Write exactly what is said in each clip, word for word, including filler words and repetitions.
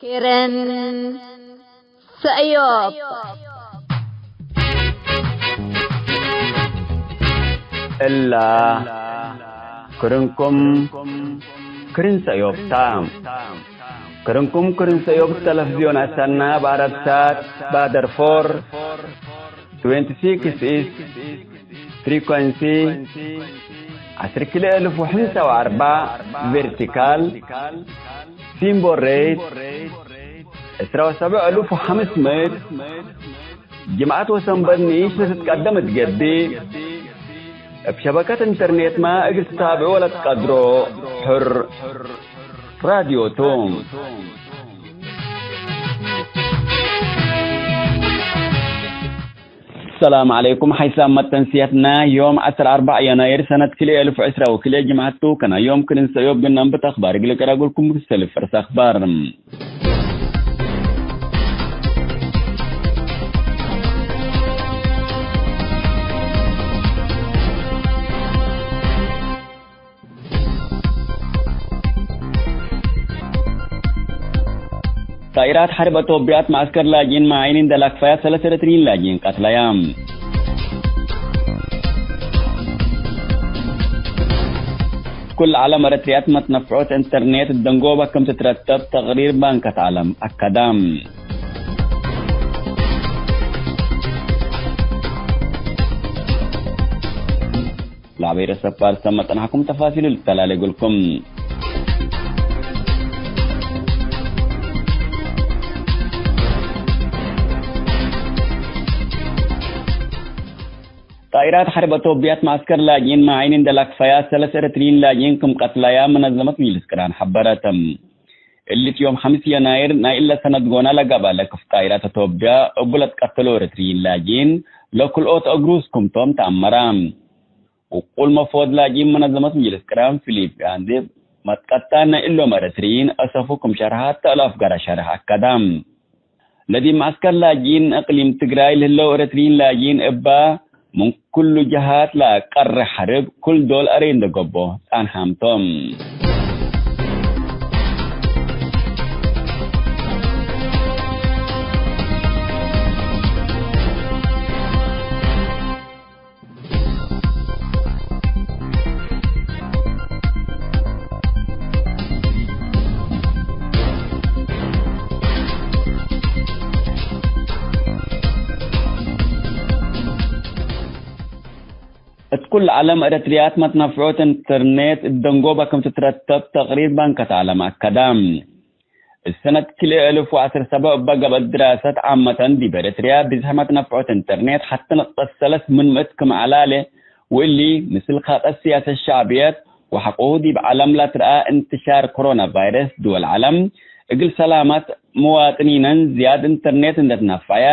ክርን ሰእዮብ። እላ ክርንኩም ክርን ሰእዮብ ታ። ክርንኩም ክርን ሰእዮብ ተለፍዝዮን አሰና፣ በአረብሳት፣ ባደርፎር፣ ትዌንቲ ሲክስ ኢስት ፍሪኮንሲ፣ ዐስር ክልኤ እልፍ ወሐምሳ ወአርበዕ ቬርቲካል፣ ሲምቦል ሬት፣ ዕስራ ወሰብዕ እልፍ ወሐምስ ምእት፣ ጅምዐት ወሰንበት ንኢሽ ለትትቀደም እት ገብእ፣ እብ ሸበከት ኢንተርኔትመ እግል ትታብዖ ለትቀድሮ ሕር ራድዮ ቱ። ሰላም ዐለይኩም። ሐይሳም መተንስያትና ዮም ዐስር አርበዕ የናይር ሰነት ክልኤ እልፍ ዕስራ ወክልኤ ጅምዐት ቱ። ከና ዮም ክርን ሰእዮብ ግናም ብት አኽባር እግል ቀረጉልኩም ክሰልፍ ፈርስ አኽባር። ጣኢራት ሐርብ አቶብያት መዐስከር ላጅኢን መዓይን እንደ ላክፈያ ሰለስ ኤረትርይን ላጅኢን ቀትለያ። ኩል ዐለም ኤረትርያት መትነፍዖት ኢንተርኔት ደንጎበ ክም ትትረተብ ተቅሪር ባንከት ዐለም አከዳ። ለአበይ ርእሰ ፋርስ መጠናሕኩም ተፋሲሉ ልተላሌ እግልኩም። ጣኢራት ሐርብ አቶብያት መዐስከር ላጅኢን መዓይን እንደ ላክፈያ ሰለስ ኤረትርይን ላጅኢን ክም ቀትለያ መነዘመት ምጅልስ ቅራን ሐበረት። እሊት ዮም ሐምስ የናይር ናይ እለ ሰነት ጎነ ለገብአ ለክፍ ጣኢራት አቶብያ እቡ ለትቀተሎ ኤረትርይን ላጅኢን ለክልኦት እግሩስ ክምቶም ተአመረ። ውቁል መፎድ ላጅኢን መነዘመት ምጅልስ ቅራን ፊሊፕ ያንዴብ መትቀጣን ናይ እሎም ኤረትርይን አሰፉ ክም ሸርሐት ተአላፍ ገረ ሸርሕ አከዳ። ለዲብ መዐስከር ላጅኢን እቅሊም ትግራይ ለህለው ኤረትርይን ላጅኢን እባ ምን ኩሉ ጀሃት ለአቀርሕ ሐርብ ኩል ዶል አሬ እንደ ገብኦ ጸንሐም ቶም። እት ኩል ዐለም ኤረትርያት መትነፍዖት ኢንተርኔት እት ደንጎበ ክም ትትረተብ ተቅሪር ባንከት ዐለም አከዳ። እት ሰነት ክልኤ እልፍ ወዐስር ሰበብ እበ ገብአት ድራሰት ዓመተን ዲብ ኤረትርያ ብዝሐ መትነፍዖት ኢንተርኔት ሐቴ ንቅጠት ሰለስ ምን ምእት ክም ዐላሌ፣ ወእሊ ምስል ካጠት ስያሰት ሸዕብየት ወሐቆሁ ዲብ ዐለም ለትረአ እንትሻር ኮሮና ቫይረስ ድወል ዐለም እግል ሰላመት መዋጥኒነን ዝያድ ኢንተርኔት እንደ ትነፈዐያ፣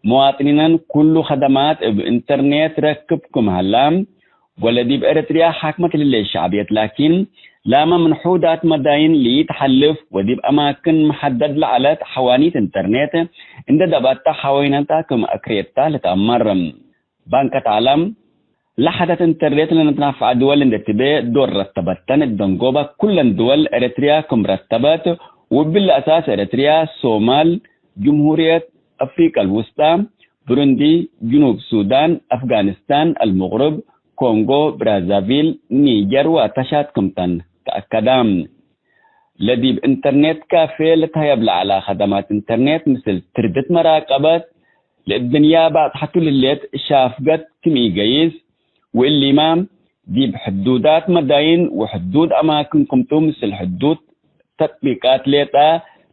መዋጥኒነን ኩሉ ከደማት እብ ኢንተርኔት ረክብ ክም ሀላ፣ ወለዲብ ኤረትርያ ሓክመት ለህሌት ሸዕብየት ላኪን፣ ላመ ምን ሑዳት መዳይን ለኢተሐልፍ ወዲብ አማክን መሐደድ ለዐለት ሐዋኒት ኢንተርኔት እንዴ ደብአተ ሐወይነታ ክም አክሬታ ልትአመር። ባንከት ዐለም፣ ለሐደት ኢንተርኔት ለንትናፈዐ ድወል እንዴ ትቤ ዶር ረተበተን እት ደንጎበ ኩለን ድወል ኤረትርያ ክም ረተበት፣ ወእብሊ አሳስ ኤረትርያ፣ ሶማል፣ ጅምሁርየት አፍሪቀ አልውስጣ፣ ብሩንዲ፣ ጅኑብ ሱዳን፣ አፍጋኒስታን፣ አልመግርብ፣ ኮንጎ ብራዛቪል፣ ኒጀር ወአታሻት ክምተን ተአከዳ። ለዲብ ኢንተርኔት ካፌ ልትሀየብ ለዐላ ከደማት ኢንተርኔት ምስል ትርድት መራቀበት፣ ለእድንያ ባጽሐቱ ልሌት ሻፍገት ክም ኢገይስ፣ ወእሊማ ዲብ ሕዱዳት መዳይን ወሕዱድ አማክን ክምቱ ምስል ሕዱድ ተጥቢቃት ሌጠ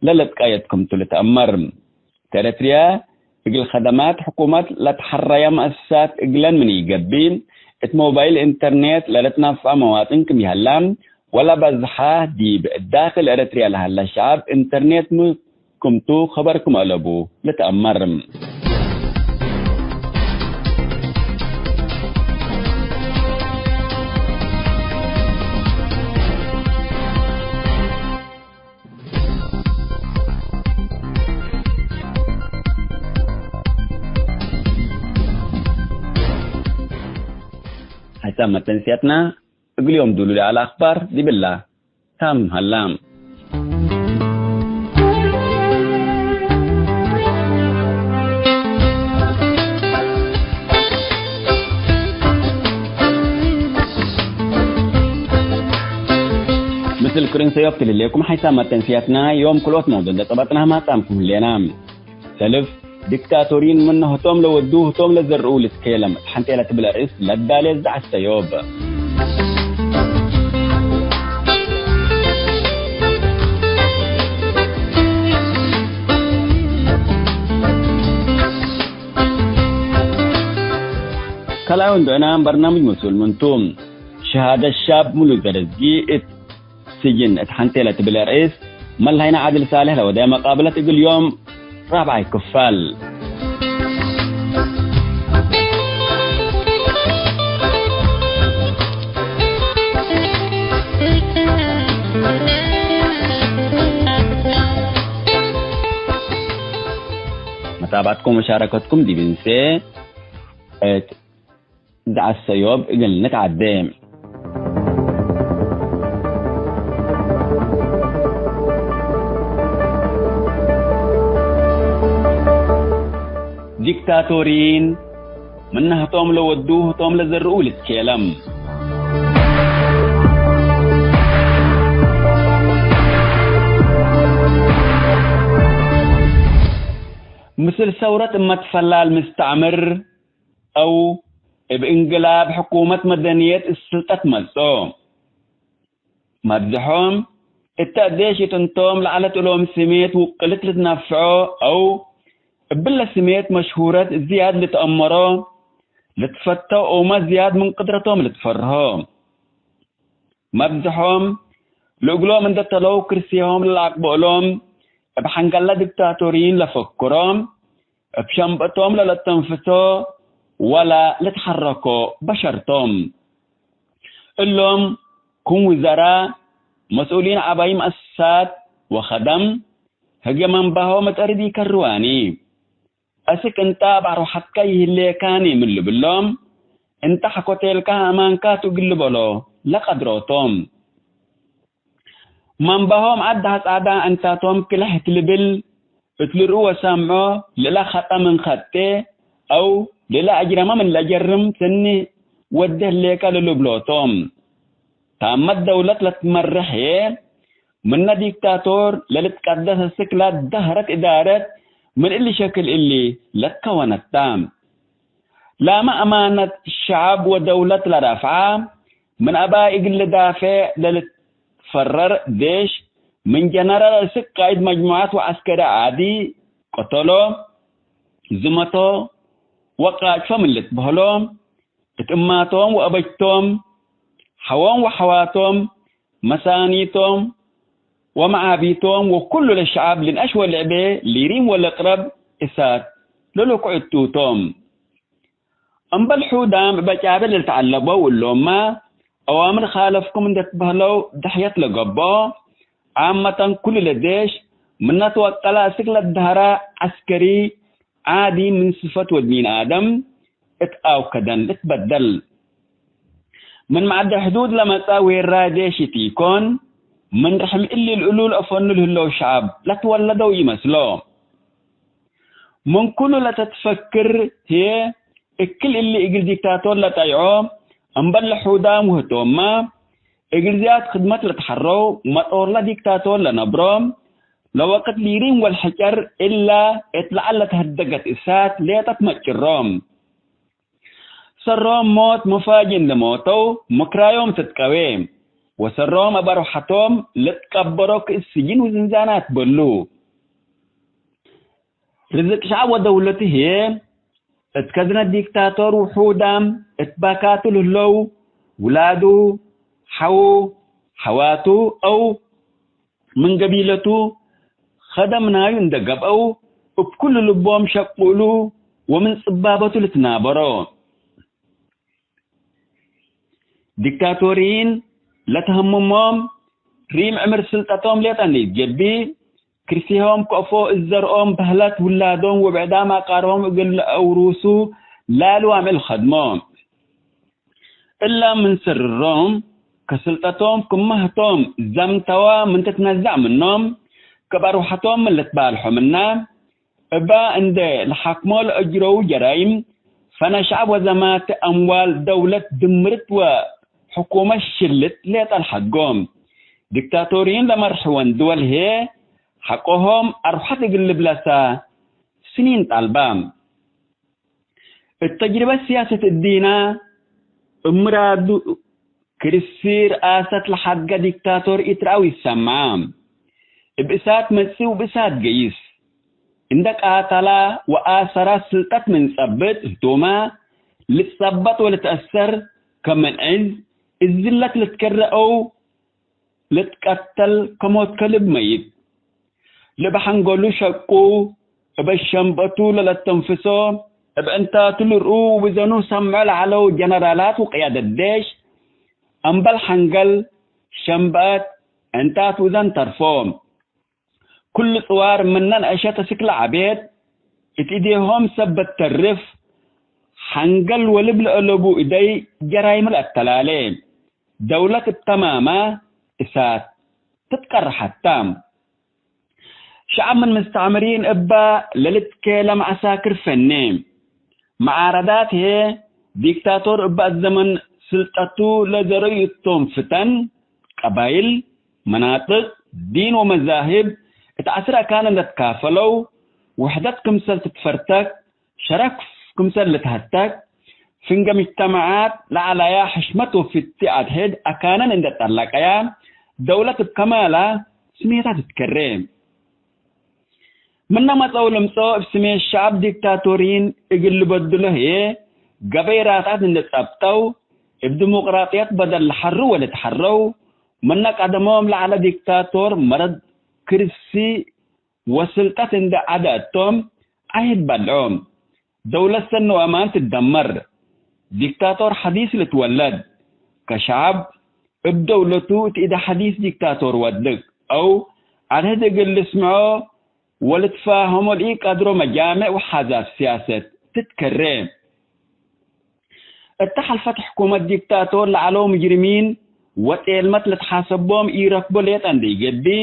ለልትቀየድ ክምቱ ልትአመር። እት ኤረትርያ፣ እግል ከደማት ሕኩመት ለትሐረየ መአሰሳት እግለን ምን ኢገብእ፣ እት ሞባይል ኢንተርኔት ለልትነፈዐ መዋጥን ክም ይሀላ፣ ወለበዝሐ ዲብ ዳክል ኤረትርያ ለሀለ ሸዐብ ኢንተርኔት ሚ ክምቱ ከበር ክም አለቡ ልትአመር። ሐሳብ መተንስያትና እግል ዮም ዱሉ ለዐለ አኽባር ዲብላ ታምም ሀላ። ክርን ሰዮብ ትልሌኩም ሓይሳም መተንስያትና ዮም ክልኦት መውዱዕ እንዴ ጸበጥናህ ማጻምኩም ህሌና። ሰልፍ ዲክታቶሪን ምን ህቶም ለወዱ ህቶም ለዘርኡ ልትኬለም እት ሐንቴ ለትብል ርእስ ለዳሌ ዘዐት ሰዮብ። ካልኣይ ወንድዕና በርናምጅ መስኡል ምንቱ፣ ሸሃደት ሻብ ሙሉ ዘረዝጊ እት ስጅን እት ሐንቴ ለትብል ርእስ፣ መለሀይነ ዓድል ሳልሕ ለወደ መቃብለት እግል ዮም ራብዓይ ክፋል። መታባዕትኩም ወሻረከትኩም ዲብ እንሴ እት ዘዐት ሰዮብ እግል ንትዓዴ። ዲክታቶሪን፣ ምነ ህቶም ለወዱ ህቶም ለዘርኡ ልትኬለም። ምስል ሰውረት እመት ፈላል ምስተዕምር፣ አው እብ እንግላብ ሕኩመት መደንየት እት ስልጠት መጽኦ። መብዝሖም እተ ዴሽ እት እንቶም ለዐለት እሎም ስሜት ውቅልት ልትነፍዖ አው እብለ ስሜት መሽሁረት ዝያድ ልትአመሮ፣ ልትፈተው ኦመ ዝያድ ምን ቅድረቶም ልትፈርሆ። መብዝሖም ለእግሎም እንዴ ተለው ክርሴሆም ለለአቅቦ እሎም፣ እብ ሐንገለ ዲክታቶሪን ለፈክሮ፣ እብ ሸንበቶም ለለተንፍሶ ወለ ልትሐረኮ በሸር ቶም። እሎም ክም ውዘራ፣ መስኡሊን ዐባይ መአሰሳት ወከደም፣ ህግየ መንባሆም እት አርድ ኢከርዋኒ። አስክ እንተ እብ አርወሐትከ ይህሌካኒ ምን ልብሎም፣ እንተ ሐኮቴልካ አማንካ ቱ እግል ልበሎ ለቀድሮ ቶም። መንባሆም ዐድ ሐጻዳ እንታቶም ክልሕ እት ልብል፣ እት ልርኡ ወሰምዖ፣ ለእለ ኸጠ ምን ከጤ፣ አው ለእለ አጅረመ ምን ለአጀርም ሰኒ ወዴ ህሌከ ለልብሎ ቶም። ታመት ደውለት ለትመሬሕ ህዬ፣ ምነ ዲክታቶር ለልትቀደስ አስክ ለደሀረት እዳረት ምን እሊ ሸክል እሊ ለትከወነት ተ። ላመ አማነት ሸዐብ ወደውለት ለረፍዐ፣ ምን አባይ እግል ልዳፌዕ ለልትፈረር ዴሽ፣ ምን ጀነራል እስክ ቃይድ መጅሙዐት ወዐስከሪ ዓዲ ቀተሎ፣ ዝመቶ ወቃጭፎ ምን ልትበህሎ፣ እት እማቶም ወአበጅቶም፣ ሐዎም ወሐዋቶም፣ መሳኒቶም ወመዓቢቶም ወኩሉ ለሸዐብ ልንአሽ ወልዕቤ ሊሪም ወለቅረብ እሳት ለልኩዕ እቱ ቶም። እምበል ሑዳም እበ ጫበ ለልትዐለበው እሎምመ፣ አዋምር ካልፍኩም እንዴ ትበህለው ደሕየት ለገብኦ፣ ዓመተን ኩሉ ለዴሽ ምነ ትወቀለ አስክ ለደሀረ ዐስከሪ ዓዲ ምን ስፈት ወድ ሚን አደም እት አውከደን ልትበደል። ምን መዐደ ሕዱድ ለመጽአ ዌራይ ዴሽ ኢኮን፣ ምን ርሕም እሊ ልእሉል አፈኑ ለህለው ሸዐብ ለትወለደው ኢመስሎ። ምን ኩሉ ለተትፈክር ህዬ፣ እክል እሊ እግል ዲክታቶር ለጠይዖ፣ እምበል ለሑዳም ውህቶምመ፣ እግል ዝያድ ክድመት ለትሐረው መጦርለ ዲክታቶር ለነብሮ፣ ለወቅት ሊሪም ወልሐጨር እላ እት ለዐል ለተሀደገት እሳት ሌጠ ትመጭሮ። ሰሮም ሞት መፋጅእ እንዴ ሞተው ምክራዮም ትትቀዌ፣ ወሰሮም እብ አርወሐቶም ልትቀበሮ ክእስ ስጅን ወዝንዛናት በሉ። ርዝቅ ሸዐብ ወደውለት ህዬ፣ እት ከዝነት ዲክታቶር ውሑዳም እት ባካቱ ለህለው፣ ውላዱ፣ ሐዉ፣ ሐዋቱ አው ምን ገቢለቱ ከደም ናዩ እንዴ ገብአው፣ እብ ኩሉ ልቦም ሸቁ እሉ ወምን ጽባበቱ ልትናበሮ። ዲክታቶሪን ለተሀምሞም ሪም ዕምር ስልጠቶም ሌጠ እንዴ ኢትገብእ፣ ክርሲሆም ከአፎ እት ዘርኦም በህለት ውላዶም ወብዕዳም አቃርቦም እግል ለአውሩሱ ላሉ አምዕል ከድሞ። እላ ምን ስርሮም ከስልጠቶም ክመ ህቶም ዘምተዋ ምን ትትነዘዕ ምኖም፣ ከበርወሐቶም ምን ልትባልሖ ምና፣ እበ እንዴ ለሐክሞ ለአጅረዉ ጀራይም፣ ፈነ ሸዐብ ወዘማተ አምዋል ደውለት ድምርት ወሕኩመት ሽልት ሌጠ ለሐድጎ። ዲክታቶሪን ለመርሕወን ድወል ህዬ፣ ሐቆሆም አርሐት እግል ልብለሳ ስኒን ጣልባ። እት ተጅሪበት ስያሰት እዲና፣ እብ ምራዱ ክርሲ ርአሰት ለሐድገ ዲክታቶር ኢትረአው ይሰመዐ። እብ እሳት መጽእ ወእብ እሳት ገይስ። እንደ ቃተላ ወአሰራ ስልጠት ምን ጸብጥ ህቱመ፣ ልትጸበጥ ወልትአሰር ከምን ዕዝ፣ እዝለት ልትከረአው ልትቀተል ከሞት ከልብ መይት። ለእብ ሐንገሉ ሸቁ፣ እበ ሸምበቱ ለለተንፍሶ፣ እብ ዕንታቱ ልርኡ ውብዘኑ ሰምዖ ለዐለው ጀነራላት ወቅያደት ዴሽ፣ አምበል ሐንገል፣ ሸምበአት፣ ዕንታት ውዘን ተርፎ። ኩሉ ጽዋር ምነ ነአሸት እስክ ለዐቤት፣ እት እዴሆም ሰበት ተርፍ፣ ሐንገል ወልብ ለአለቡ እደይ ጀራይም ለአተላሌ። ደውለት እብ ተማማ እሳት ትትቀርሐታ። ሸዐብ ምን ምስተዕምሪን እባ ለልትኬለም ዐሳክር ፈኔ። መዓረዳት ህዬ፣ ዲክታቶር እበ አዘመን ስልጠቱ ለዘረዩ እቶም ፍተን፣ ቀባይል፣ መናጥቅ፣ ዲን ወመዛህብ እት ዐስር አካን እንደ ትካፈለው፣ ውሕደት ክምሰል ትትፈርተክ፣ ሸረፍ ክምሰል ልትሀተክ፣ ፍንገ ምጅተመዓት ለዐለያ ሕሽመት ወፍቲ አድሕድ አካነን እንደ ጠለቀያ፣ ደውለት እብ ከማላ ስሜታ ትትከሬ። ምነ መጸው ልምጸኦ እብ ስሜት ሸዐብ ዲክታቶሪን እግል ልበድሎ ህዬ፣ ገበይ ራትዐት እንደ ጸብጠው፣ እብ ዲሞቅራጥየት በደል ለሐሩ ወልትሐረው፣ ምነ ቀደሞም ለዐለ ዲክታቶር መረድ ክርሲ ወስልጠት እንደ ዐደ እቶም፣ አይት በልዖም። ደውለት ሰኒ ወአማን ትደመር። ዲክታቶር ሐዲስ ልትወለድ። ከሸዐብ እብ ደውለቱ እት እደ ሐዲስ ዲክታቶር ወድቅ፣ አው አድህድ እግል ልስምዖ ወልትፋሀሞ ለኢቀድሮ መጃምዕ ወሓዛብ ስያሰት ትትከሬ። እተ ሐልፈት ሕኩመት ዲክታቶር ለዐለው ምጅርሚን ወጤልመት ለትሓሰቦም ኢረክቦ ሌጠ እንዴ ኢገብእ፣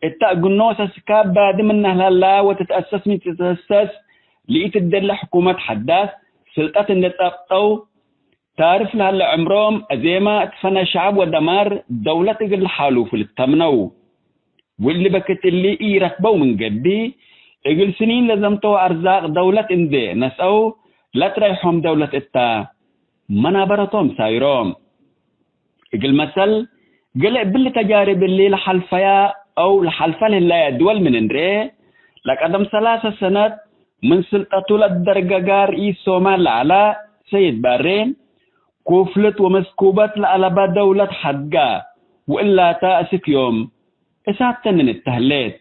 እተ እግኖ ሰስካብ ባዲ ምነ ህለላ ወትትአሰስ ምን ትትአሰስ ለኢትደለ ሕኩመት ሐዳስ ስልጠት እንዴ ጸብጠው፣ ታርፍ ለሀለ ዕምሮም አዜመ እት ፈነ ሸዐብ ወደማር ደውለት እግል ለሓሉፉ ልተምነው። ወእሊ በክት እሊ ኢረክበው ምን ገብእ፣ እግል ስኒን ለዘምተው አርዛቅ ደውለት እንዴ ነስአው፣ ለትረይሖም ደውለት እታ መናበረቶም ሳይሮ። እግል መሰል፣ ገሌ እብሊ ተጃርብ እሊ ለሐልፈያ አው ለሐልፈ ለህለያ ድወል ምን እንርኤ፣ ለቀደም ሰላሰ ሰነት ምን ስልጠቱ ለደርገጋ ርኢስ ሶማል ለዐለ ሰይድ ባሬ፣ ኩፍልት ወመስኩበት ለአለበ ደውለት ሐድጋ፣ ወእላተ እስክ ዮም እሳት ተንን እተህሌት።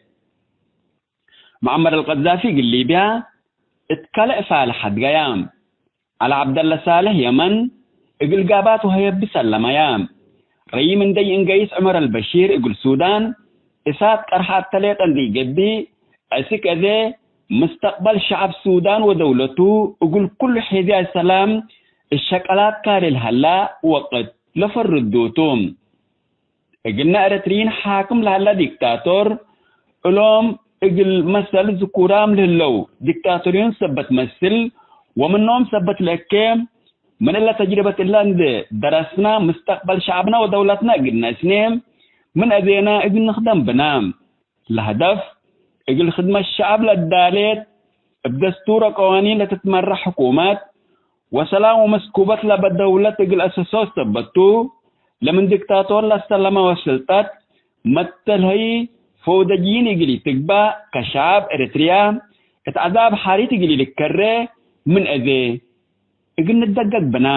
መዐመር አልቀዛፊ እግል ሊብያ እት ካልእ ፋል ሐድገያ። ዐሊ ዐብደለ ሳልሕ የመን እግል ጋባት ወሀየቢ ሰለመያ። ረይም እንደይ እንገይስ ዑመር አልበሺር እግል ሱዳን እሳት ቀርሐ አተሌጠ እንዴ ኢገብእ፣ አስክ አዜ ምስተቅበል ሸዐብ ሱዳን ወደውለቱ እግል ኩሉ ሔዝያይ ሰላም እሸቀላት ካሬ ለሀላ ወቅት ለፈርዱቱ። እግልነ ኤረትርዪን ሓክም ለሀለ ዲክታቶር እሎም እግል መሰል ዝኩራም ለህለው ዲክታቶርዩን ሰበት መስል ወምኖም ሰበት ለእኬ፣ ምን እለ ተጅርበት እለ እንዴ ደረስነ፣ ምስተቅበል ሸዐብነ ወደውለትነ እግል ነአስኔ፣ ምን አዜነ እግል ንክደም ብነ። ለሀደፍ፣ እግል ክድመት ሸዐብ ለዳሌት፣ እብ ደስቱር ወቀዋኒን ለትትመራሕ ሕኩመት፣ ወሰላም ወመስኩበት ለበ ደውለት እግል አሰሶ ሰበት ቱ፣ ለምን ዲክታቶር ለሰለመ ወስልጠት መተልሀይ ፈውደጅይን እግል ኢትግባእ፣ ከሸዐብ ኤረትርያ እት ዐዛብ ሓሪት እግል ኢልከሬ ምን አዜ እግል ንደገግ ብነ።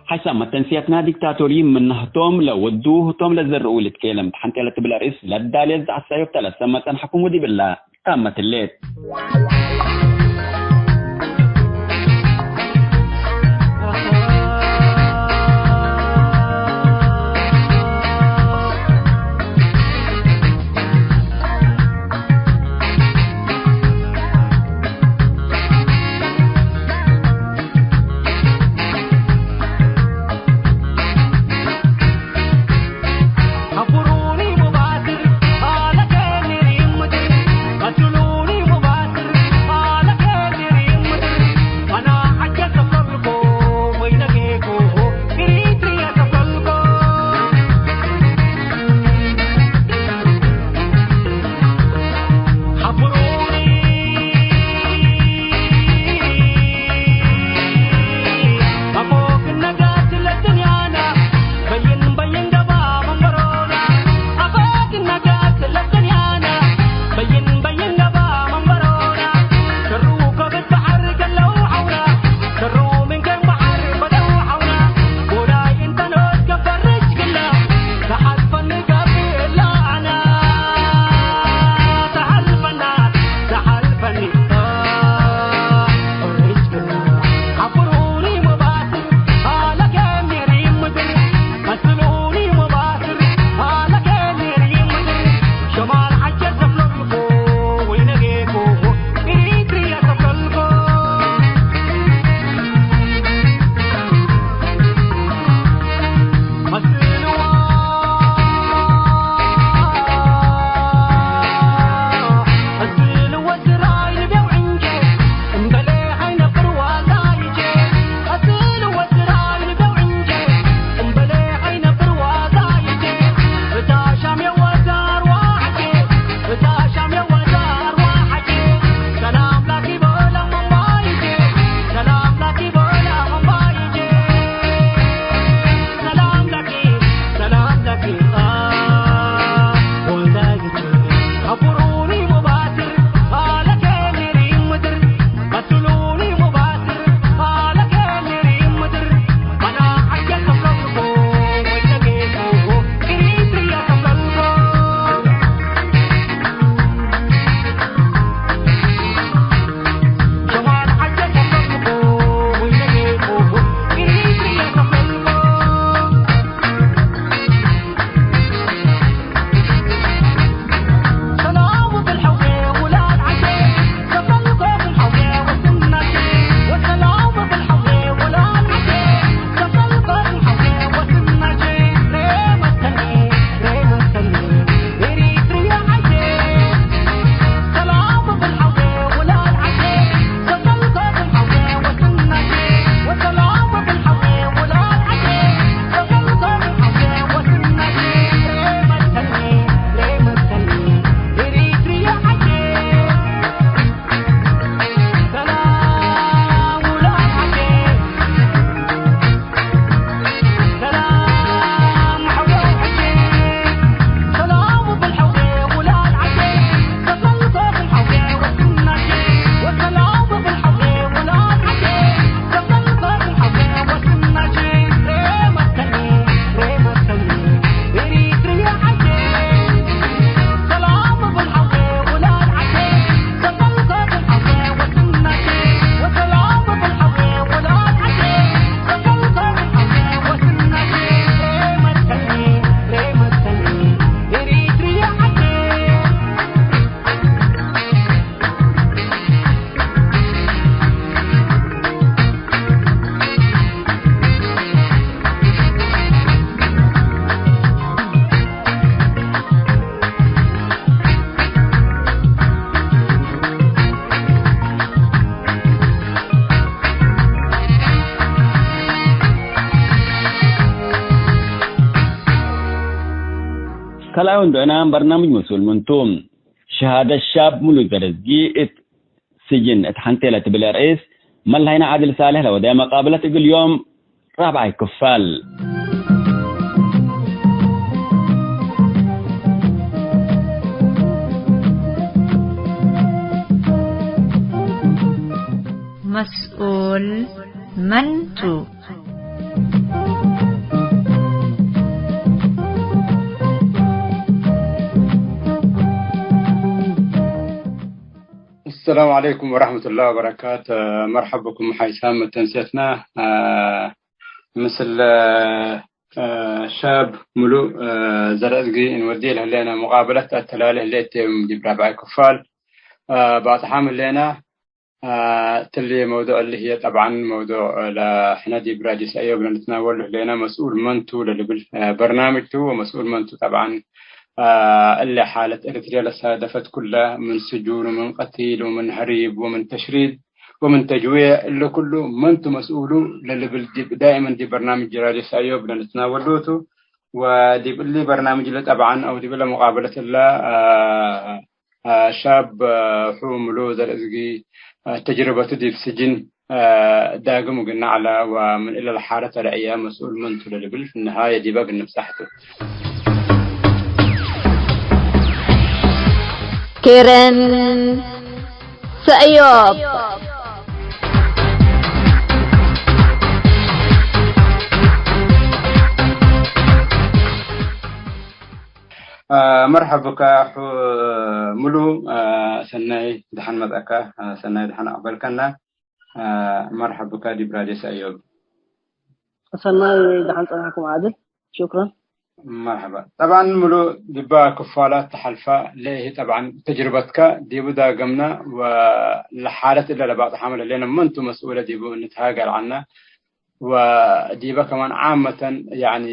ሐይሳም መተንስየትና ዲክታቶርይን ምነ ህቶም ለወዱ ህቶም ለዘርኡ ልትኬለም ተሐንቴ ለትብል አርእስ ለዳሌት ዘዐሳዮብ ተለሰመ ጸንሐኩም ወዲብላ ታመት ህሌት። ካልኣይ ወንዶ ዕናም በርናምጅ መስኡል ምን ቱ? ሸሃደት ሻብ ሙሉ ዘረዝጊ እት ስጅን እት ሐንቴ ለትብል ርእስ መለሀይነ ዓድል ሳልሕ ለወደየ መቃብለት እግል ዮም ራብዓይ ክፋል። መስኡል መን ቱ? السلام عليكم ورحمة الله وبركاته. መርሐብ ብኩም ሓይሳም መተንሴትና፣ አ፣ ምስል፣ አ፣ ሻብ ሙሉ፣ አ፣ ዘርአዝጊ እንወዴ ለህሌነ ሙቃበለት አተላሌ ህሌት ዲብ ራብዓይ ክፋል፣ አ፣ ባጽሓም ህሌነ። አ፣ እትሊ መውዱዕ እሊ ህዬ ጠብዓን መውዱዕ ለሕነ ዲብ ራዲስ አዮብ ለንትናወሉ ህሌነ መስኡል መን ቱ ለልብል፣ አ፣ በርናምጅ ቱ። ወመስኡል መን ቱ ጠብዓን፣ አ፣ እሊ ሓለት ኤረትርየ ለሳደፈት ኩለ ምን ስጁን ወምን ቀቲል ወምን ሀሪብ ወምን ተሽሪድ ወምን ተጅዌዕ እሊ ኩሉ መን ቱ መስኡሉ ለልብል ዲብ ዳይመን ዲብ በርናምጅ ራዲስ አዮብ ለንትናወሉ ቱ። ወዲብ እሊ በርናምጅ እሊ ጠብዓን አው ዲብ እለ ሙቃበለት እለ፣ አ፣ አ፣ ሻብ፣ አ፣ ሑ ምሉ ዘርአዝጊ፣ አ፣ ተጅርበቱ ዲብ ስጅን፣ አ፣ ዳግም እግል ነዐለ ወምን እለ ለሓረት አርአየ መስኡል መን ቱ ለልብል ፍንሃየ ዲበ እግል ንብጸሕ ቱ። ኬረን ሰእዮብ። አ፣ መርሐብ ብካ ሑ-፣ ምሉ፣ አ፣ ሰናይ ደሐን መጽአካ፣ አ፣ ሰናይ ደሐን አቅበልከና። አ፣ መርሐብ ብካ ዲብ ራዲዮ ሰእዮብ። ሰናይ ደሐን ጸንሐኩም ዓድል። ሹክረን። መርሐባ። ጠብዓን ምሉ ዲባ ክፋላት ተሐልፋ ለኢሂ ጠብዓን ተጅርበትካ ዲቡ ዳገምና ወለሓለት እለ ለባጽሓመ ለሌነ መንቱ መስኡለ ዲቡ እንትሃገር ዐና። ወዲበ ከማን ዓመተን፣ ያኒ፣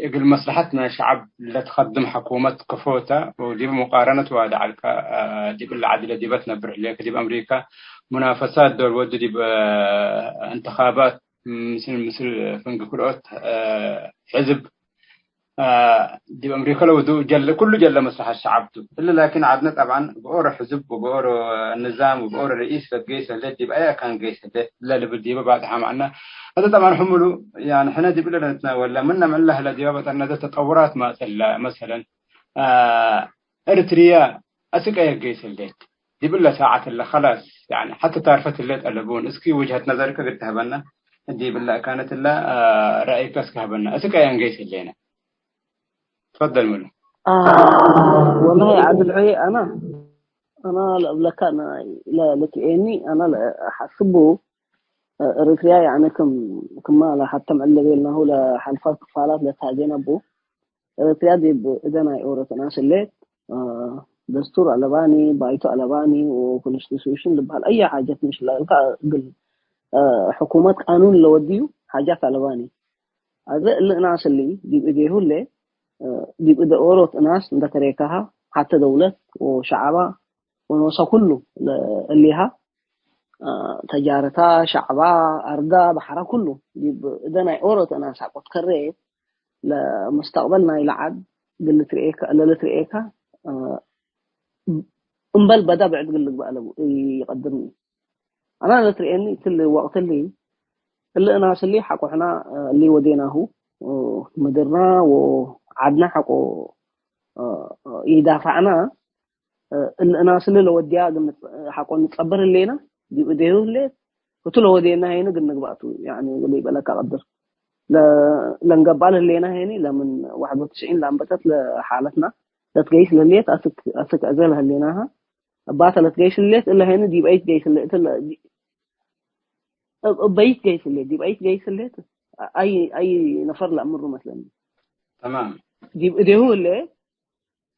እግል መስለሐት ናይ ሸዐብ ለትከድም ሐኩመት ከፎተ፣ ወዲበ ሙቃረነት ዋዲ ዐልከ፣ አ፣ ዲብ እለ ዐድለ ዲበ ትነብር ህሌከ፣ ዲብ አምሪከ ሙናፈሳት ዶል ወዱ፣ ዲብ፣ አ፣ እንትኻባት ምስል፣ ምስል ፍንግ ክልኦት፣ አ፣ ሕዝብ፣ አ፣ ዲብ አምሪከ ለወድኡ ጀለ፣ ኩሉ ጀለ መስለሐት ሸዐብ ቱ። እሊ ላኪን ዐድነ ጠብዓን ብኦሮ ሕዝብ ወብኦሮ ንዛም ወብኦሮ ርኢስ ለትገይስ ህሌት፣ ዲብ አይ አካን ገይስ ህሌት ለልብል ዲበ ባጽሐ መዐና። አተ ጠብዓን ሕምሉ፣ ያኒ ሕነ ዲብ እለ ለንትናወለ ምነ ምዕለ ህለ ዲበ በጠርነ ዘ ተጠውራት ማጽለ። መሰለን፣ አ፣ ኤርትርየ አስክ አየ ገይስ ህሌት። ዲብ እለ ሳዐት እለ ከላስ፣ ያኒ ሐተ ታርፈት ህሌት አለቡን። እስኪ ውጅሀት ነዘርከ ግድ ተህበና፣ ዲብ እለ አካነት እለ፣ አ፣ ረአይከ እስከ ሀበና። አስክ አየ እንገይስ ህሌነ። ትፈደል ምሉ። አ፣ ወላሂ ዓድል ሑይ፣ አና፣ አና ለእብለካ፣ አና ለ-፣ ለትርኤኒ፣ አና ለሐስቡ፣ ኤሪትሪያ ያኒ ክም፣ ክማ ለሐተም ዕለ ቤልናሁ ለሐልፋት ክፋላት ለታጌነ ቡ፣ ኤሪትሪያ ዲብ እደ ናይ ኦሮት እናስ ህሌት፣ አ፣ ደስቱር አለባኒ፣ ባይቶ አለባኒ ወኮንስቲቱሽን ልበሃል አየ ሓጀት ምሽ ለእልካ እግል፣ አ፣ ሕኩመት ቃኑን ለወድዩ ሓጃት አለባኒ። አዜ እሊ እናስ እሊ ዲብ እዴሁ ህሌ፣ እ፣ ዲብ እደ ኦሮት እናስ እንደ ተሬካሃ፣ ሐተ ደውለት ወሸዐባ ወኖሰ ኩሉ ለእሊሃ፣ እ፣ ተጃረታ፣ ሸዐባ፣ አርዳ፣ በሐራ ኩሉ ዲብ እደ ናይ ኦሮት እናስ ሐቆ ትከሬ፣ ለሙስተቅበል ናይለ ዐድ እግል ልትርኤከ፣ ለልትርኤከ፣ እ፣ እምበል በዳ ብዕድ እግል ልግበእ አለቡ ኢቀድርኒ። አና ለትርኤኒ እትሊ ወቅት እሊ፣ እሊ እናስ እሊ ሐቆ ሕና እሊ ወዴናሁ ምድርና ወዐድና ሐቆ ኢዳፋዕና፣ እሊ እናስ እሊ ለወድያ እግል ንጽ-፣ ሐቆ ንጸበር ህሌና፣ ዲብ እዴሁ ህሌት፣ ህቱ ለወዴና ሄኒ እግል ንግባእ ቱ፣ ያኒ እግል ኢበለካ ቀድር። ለ-፣ ለንገባእ ለህሌና ሄኒ፣ ለምን ዋሕድ ወትስዒን ለአንበተት ለሓለትና፣ ለትገይስ ለህሌት አስክ፣ አስክ አዜ ለህሌናሃ፣ እባተ ለትገይስ ህሌት፣ እለ ሄኒ ዲብ አይ ትገይስ ህሌት፣ እለ፣ ዲ-፣ እብ-፣ እበይ ትገይስ ህሌት፣ ዲብ አይ ትገይስ ህሌት፣ አይ፣ አይ ነፈር ለአምሩ መስለኒ። ተማም። ዲብ እዴሁ ህሌት፣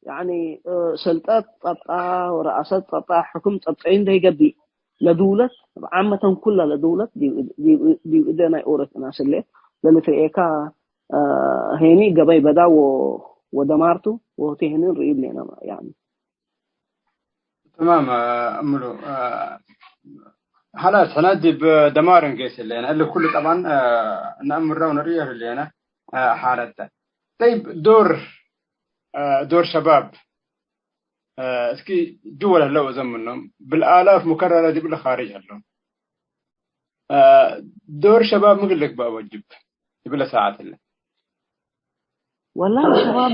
ያኒ፣ እ፣ ሰልጠት ጸብጣ ወረአሰት ጸብጣ ሕክም ጸብጠዩ እንዴ ገብእ፣ ለድውለት፣ ዓመተን ኩላ ለድውለት፣ ዲብ፣ ዲብ፣ ዲብ እደ ናይ ኦሮት እናስ ህሌት፣ ለልትርኤካ፣ እ፣ ሄኒ ገበይ በዳ ወ-፣ ወደማርቱ፣ ወህቱ ሄኒ ርኢብ ሌና፣ ያኒ። ተማም፣ አ፣ እምሉ፣ አ፣ ሐላስ፣ ሕነ ዲብ ደማር እንጌስ ህሌነ። እሊ ኩሉ ጠብዓን፣ አ፣ ነአምረው ነርእዮ ህሌነ፣ አ፣ ሓለተ። ጠይብ፣ ዶር አ፣ ዶር ሸባብ፣ አ፣ እስኪ ጅወ ለህለው እዘም ምኖም፣ ብልአላፍ ሙከረረ ዲብለ ካርጅ ሀለው። አ፣ ዶር ሸባብ ምግል ልግባእ ወጅብ ዲብለ ሳዐት እለ። ወላሂ ሸባብ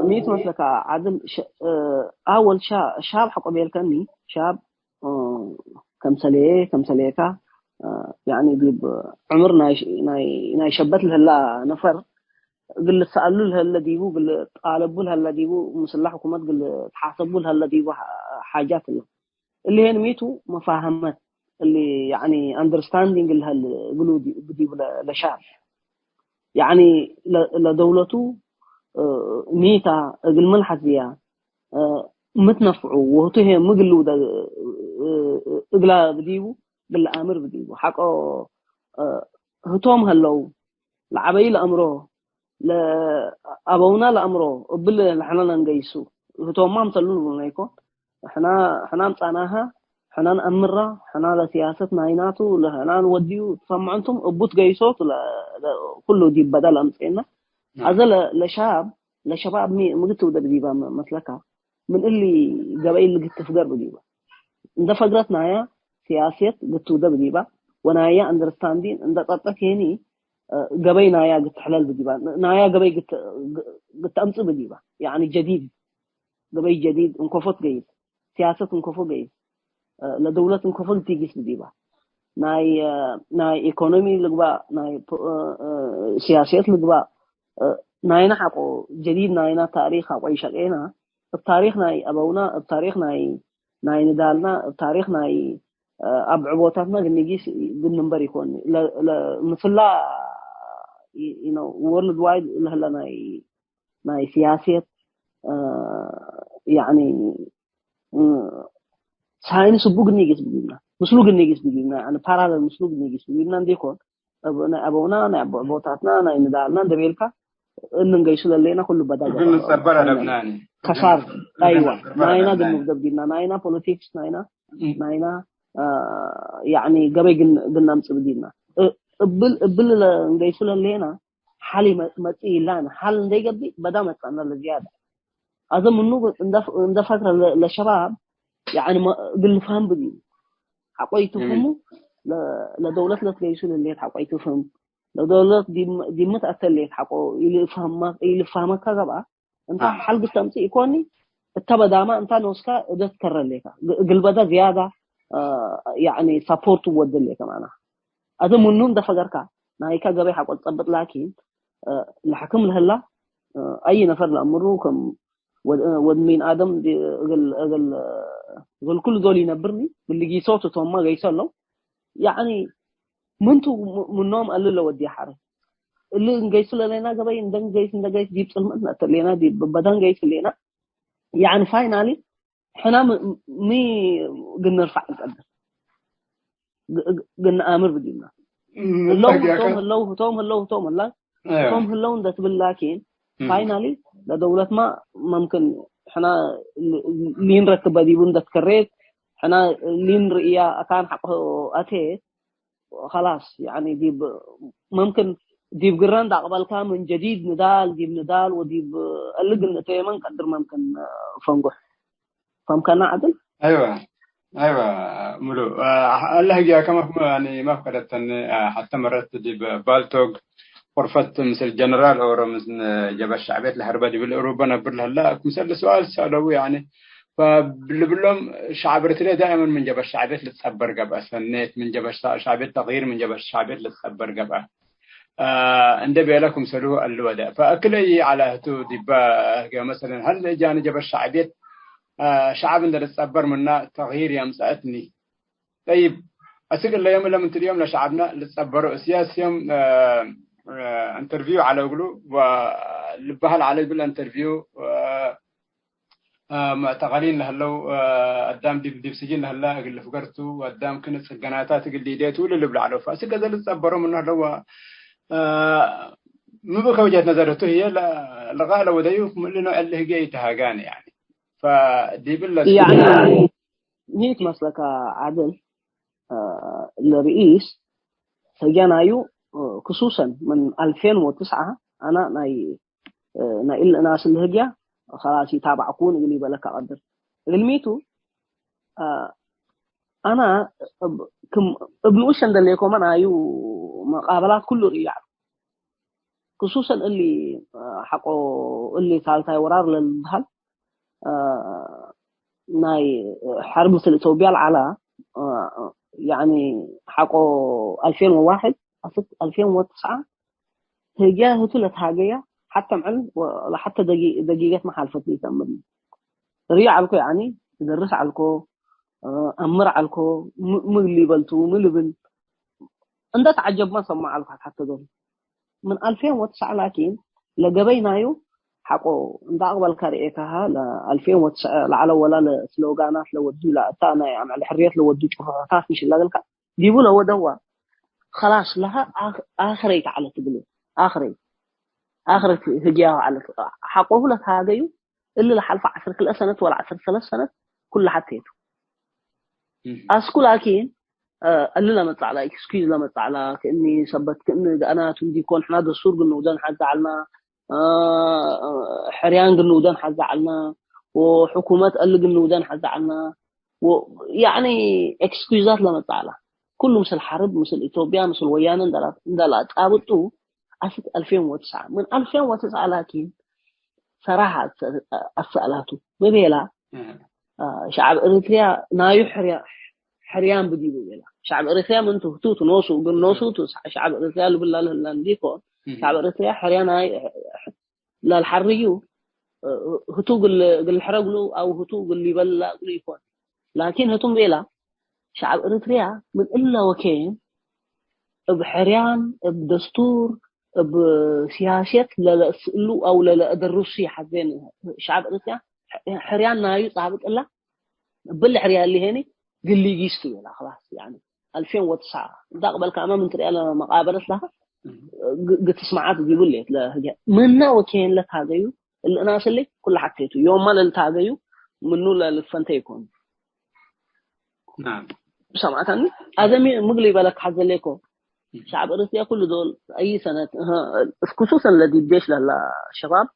ሚ ትመስለካ ዓድል፣ ሸ-፣ እ፣ አወል ሻ-፣ ሻብ ሐቆ ቤልከኒ፣ ሻብ፣ እ፣ ከምሰሌ፣ ከምሰሌካ፣ እ፣ ያኒ ዲብ ዕምር ናይ ሽ-፣ ናይ፣ ናይ ሸበት ለህላ ነፈር እግል ልሰአሉ ለህለ ዲቡ፣ እግል ጣለቡ ለህለ ዲቡ፣ ምስላ ሕኩመት እግል ተሓሰቡ ለህለ ዲቡ ሓ-፣ ሓጃት እለ። እሊ ሄን ሚቱ መፋሀመት እሊ፣ ያኒ፣ አንደርስታንዲንግ ለሀል እግሉ ዲ-፣ ዲቡ ለ-፣ ለሻብ። ያኒ፣ ለ-፣ ለደውለቱ፣ እ፣ ሚታ እግል ምን ሐዝያ፣ እ፣ ምትነፍዑ ወህቱ ሄ ምግሉ ደ-፣ እ፣ እግላ ብዲቡ፣ እግል ለአምር ብዲቡ። ሐቆ፣ እ፣ ህቶም ሀለው፣ ለዐበዩ ለአምሮ፣ ለአበውና ለአምሮ እብል ለሕነ ለንገይሱ፣ ህቶማ ምሰሉ ንብሉና ኢኮን። ሕና፣ ሕና አምጻናሃ፣ ሕና ነአምራ፣ ሕና ለሲያሰት ናይናቱ፣ ለሕና ንወድዩ፣ ትሰምዑ እንቱም እቡ ትገይሶት ለ-፣ ለ-፣ ኩሉ ዲብ በደል አምጽኤና። ናም። አዘ ለ-፣ ለሻብ፣ ለሸባብ ሚ-፣ ምግት ትውደድ ዲባ መ-፣ መስለካ፣ ምን እሊ ገበይ ልግት ትፍገር ብዲባ። እንደ ፈግረት ናያ ሲያስየት ግት ትውደድ ብዲባ፣ ወናያ አንደርስታንዲን እንደ ጸብጠት ሄኒ፣ እ፣ ገበይ ናያ ግት ትሕለል ብዲባ፣ ናያ ገበይ ግት፣ ግ-፣ ግት አምጽእ ብዲባ። ያኒ ጀዲድ፣ ገበይ ጀዲድ እንኮፎ ትገይስ፣ ሲያሰት እንኮፎ ገይስ፣ እ፣ ለደውለት እንኮፎ ልትጊስ ብዲባ። ናይ፣ እ፣ ናይ ኢኮኖሚ ልግባእ፣ ናይ ፖ-፣ እ፣ እ፣ ሲያስየት ልግባእ፣ እ፣ ናይና ሐቆ ጀዲድ ናይና ታሪክ ሐቆ ይሸቄና፣ እብ ታሪክ ናይ አበውና፣ እብ ታሪክ ናይ፣ ናይ ንዳልና፣ እብ ታሪክ ናይ፣ እ፣ አብዕቦታትና ግንጊስ ግንንበር ኢኮን። ለ-፣ ለ-፣ ምስላ፣ ዩ ኖው፣ ወርልድ ዋይድ ለህለ ናይ፣ ናይ ሲያስየት፣ እ፣ ያኒ፣ እ፣ ሳይንስ እቡ ግንጊስ ብጊብና፣ ምስሉ ግንጊስ ብጊብና፣ ያኒ ፓራለል ምስሉ ግንጊስ ብጊብና እንዴ ኢኮን፣ እብ-፣ ናይ አበውና፣ ናይ አቦ-፣ አቦታትና፣ ናይ ንዳልና እንደ ቤልካ፣ እንንገይሱ ለሌና ኩሉ በዳ እግል ገባ። ንጸበር አለብናኒ። ከሳር፣ እግል አይዋ፣ ንጸበር ናይና አለብናኒ። ግኑብ ደብዲና፣ ናይና ፖለቲክስ፣ ናይና፣ እም። ናይና፣ አ፣ ያኒ ገበይ ግን፣ ግናምጽ ብዲና። እ-፣ እብል፣ እብል ለእንገይሱ ለሌና፣ ሐል ይመ-፣ መጽእ ይላን፣ ሐል እንደይገብእ በዳ መጽአና ለዝያዳ። አዘ ምኑ እንደ፣ እንደ ፈክረ ለ-፣ ለሸባብ፣ ያኒ መ-፣ እግል ንፍሀም ብዲን። ሐቆ ኢትፍህሙ፣ ለ-፣ ለደውለት ለትገይሱ ለሌት ሐቆ ኢትፍህም። ለደውለት ዲም-፣ ዲምት አተሌት ሐቆ ኢልፍሀመ-፣ ኢልፍሀመካ ገብአ፣ እንተ አዎ። ሐል ግድ ተምጽእ ኢኮኒ፣ እተ በዳማ እንታ ኖስካ እደ ትከረ ሌካ። ግ-፣ እግል በዳ ዝያዳ፣ አ፣ ያኒ ሳፖርት ወደ ሌከ ማና። አዘ ምኑ እንደ ፈገርካ፣ ናይካ ገበይ ሐቆ ትጸብጥ ላኪን፣ እ፣ ለሐክም ለህላ፣ እ፣ አይ ነፈር ለአምሩ ከም ወድ፣ ወድ ሚን አደም ዲ-፣ እግል፣ እግል፣ እግል ኩሉ ዶል ይነብርኒ፣ እግል ጊሶት እቶማ ገይሶ አለው። ያኒ ምንቱ ም-፣ ምኖም አልለ ወዲ ሐረ። እሊ እንገይሱ ለሌና ገበይ፣ እንደ እንገይስ፣ እንደ ገይስ ዲብ ጽልመት ነአተሌና፣ ዲብ በዳ እንገይስ ሌና። ያኒ ፋይናሊ ሕና ም-፣ ሚ ግንርፋዕ እንቀድር? ግ-፣ ግ-፣ ግንአምር ብዲና። እም፣ እሎም ህቶም ህለው፣ ህቶም ህለው፣ ህቶም ህላ፣ አይዋ። ህቶም ህለው እንደ ትብል ላኪን፣ እም። ፋይናሊ ለደውለትማ መምክን ሕና ል-፣ ሊን ረክበ ዲቡ እንደ ትከሬት፣ ሕና ሊን ርእያ አካን ሐቆ አቴ፣ ኸላስ፣ ያኒ ዲብ፣ መምክን ዲብ ግረን ዳቅበልካ ምን ጀዲድ ንዳል፣ ዲብ ንዳል ወዲብ እሊ ግንእተየመ እንቀድር መምክን ፈንጎሕ። ፈምከና ዐድል? አይወ፣ አይወ፣ ሙሉ፣ አ፣ አለ ህግያ ከመ፣ ያኒ፣ መፍቀደተን፣ አ፣ ሐተ መረት ዲብ ባልቶግ ቁርፈት ምስል ጀነራል ኦሮ ምስል ጀበ ሸዕቤት ለሀርበ ዲብል እሩበ ነብር ለህላ፣ ክምሰል ሰዋል ሰአለው፣ ያኒ፣ ፈልብሎም ሸዕብ ኤርትርየ ዳእመን ምን ጀበ ሸዕቤት ልትጸበር ገብአ፣ ሰኔት ምን ጀበ ሸ-፣ ሸዕቤት ተቅይር ምን ጀበ ሸዕቤት ልትጸበር ገብአ። አ፣ እንዴ ቤለ ክምሰልሁ አልወደ። ፈእክለ ኢዐለ ህቱ ዲበ ህግየ መሰለን፣ ሀለ ጃኒ ጀበት ሸዕብየት፣ አ፣ ሸዐብ እንዴ ልትጸበር ምና ተግይር የምጸአትኒ። ጠይብ፣ አስክ እለ ዮም እለ ምንትል ዮም ለሸዐብነ ልትጸበሮ፣ እስያስ ዮም፣ አ፣ አ፣ ኢንተርቪው ዐለ እግሉ ወልበሀል ዐለ እግል ኢንተርቪው፣ አ፣ አ፣ መዕተቀሊን ለህለው፣ አ፣ አዳም ዲብ፣ ዲብ ስጅን ለህለ እግል ልፍገር ቱ፣ አዳም ክን ጽገናታት እግል ሊዴ ቱ ልብል ዐለው። ፈእስክ ገዘ ልትጸበሮ ምኑ ህለው፣ አ፣ ሚ ብከ ወጀሀት ነዘር ህቱ ህዬ ለ-፣ ለቃእ ለወደዩ ክም እሊ ኖዕ እሊ ህግየ ኢተሃጋነ፣ ያኒ። ፈዲብ እለ ያኒ፣ ሚ ትመስለከ ዓድል፣ አ፣ ለርኢስ ሰጀናዩ፣ አ፣ ክሱሰን ምን አልፌን ወትስዓ አና ናይ እ፣ ናይ እሊ እናስ እሊ ህግያ ከላስ ይታባዕኩን እግል ይበለከ ቀድር። እግል ሚቱ፣ አ፣ አና እብ፣ ክም፣ እብ ንኡሽ እንደሌኮመ ናዩ መቃበላት ኩሉ ርእዩ ዐለ። ክሱሰን እሊ፣ አ፣ ሐቆ እሊ ሳልሳይ ወራር ለልበሃል፣ አ፣ ናይ ሐርብ ምስል ኢትዮጵያ ለዐላ፣ አ፣ ያኒ ሐቆ አልፌን ወዋሕድ አስክ አልፌን ወትስዓ ህግያ ህቱ ለትሃገያ ሐተ ምዕል ወ-፣ ለሐተ ደቂ-፣ ደቂቀት ማ ሐልፈት ሊተምር። ርእዩ ዐልኮ፣ ያኒ እደርስ ዐልኮ፣ አ፣ አምር ዐልኮ፣ ም-፣ ምን ሊበልቱ፣ ምን ልብል፣ እንደ ተዐጀብመ ሰመዕ ዐልኮ ሐተ ዶል። ምን አልፌን ወትስዓ ላኪን ለገበይ ናዩ ሐቆ እንደ አቅበልከ ርኤካሀ፣ ለአልፌን ወትስዓ ለዐለ ወላ ለስሎጋናት ለወዱ ለእታ ናይ አምዕል ሕርየት ለወዱ ጭሑሖታት ምሽ ለገልካ ዲቡ ለወደዋ፣ ከላስ ለሀ አክ-፣ አክረይ ተዐለት እግሉ። አክረይ፣ አክረት ህግያሁ ዐለት። ሐቆሁ ለትሃገዩ እሊ ለሐልፈ ዐስር ክልኤ ሰነት ወለ ዐስር ሰለስ ሰነት ኩሉ ሐቴቱ። እም። አስኩ ላኪን፣ አ፣ እሊ ለመጽአላ፣ ኤክስኪዝ ለመጽአላ፣ ክእኒ ሰበት፣ ክእኒ ገአናቱ እንዲኮን፣ ሕና ደስቱር ግንውደን ሐዘ ዐልና፣ አ፣ ሕርያን ግንውደን ሐዘ ዐልና፣ ወሕኩመት እሊ ግንውደን ሐዘ ዐልና፣ ወ-፣ ያኒ ኤክስኪዛት ለመጽአላ። ኩሉ ምስል ሐርብ፣ ምስል ኢትዮጵያ፣ ምስል ወያነ እንደ ላ-፣ እንደ ለአጻብጡ አስክ አልፌን ወትስዓ። ምን አልፌን ወትስዓ ላኪን ሰራሐ አሰ-፣ አሰአላቱ። ምን ቤላ፣ እህ። አ፣ ሸዐብ ኤሪትሪያ ናዩ ሕርያ-፣ ሕርያን ብዲቡ ቤላ። ሸዐብ ኤሪትሪያ ምን ቱ፣ ህቱ ቱ ኖሱ፣ እግል ኖሱ ቱ ሸዐብ ኤሪትሪያ ልብል ላልህላ እንዲኮን፣ እህ። ሸዐብ ኤሪትሪያ ሕርያ ናይ ላልሐርዩ፣ እ፣ ህቱ እግል፣ እግል ሕረግሉ አው ህቱ እግል ሊበላ እግሉ ይኮን። ላኪን ህቱም ቤላ፣ ሸዐብ ኤሪትሪያ ምን እለ ወኬን እብ ሕርያን፣ እብ ደስቱር፣ እብ ሲያሴት ለለአስእሉ አው ለለአደርሱ ይሐዜን። ሸዐብ ኤሪትሪያ ሕርያን ናዩ ጻብጥ እላ፣ እብል ሕርያን ሊሄኒ ግል ጊስ ቱ ቤላ። ክላስ፣ ያኒ፣ አልፌን ወትስዓ እንተ አቅበልካመ ምን ትርኤ ለመቃበለት ለሀ ግ-፣ ግትስማዓት ዲቡ ሌት ለህጀ ምነ ወኬን ለታገዩ እልእናስ እሊ ኩለ ሐቴቱ ዮማ ለልታገዩ ምኑ ለልፈንተ ይኮኑ። ናም። ሰማዕታኒ? አዘ ሚ-፣ ምግል ይበለክ ሐዘ ሌኮ። እም። ሸዕብ ኤረትርያ ኩሉ ዶል አይ ሰነት፣ እህ፣ ክሱሰን ለዲብ ዴሽ ለህላ ሸባብ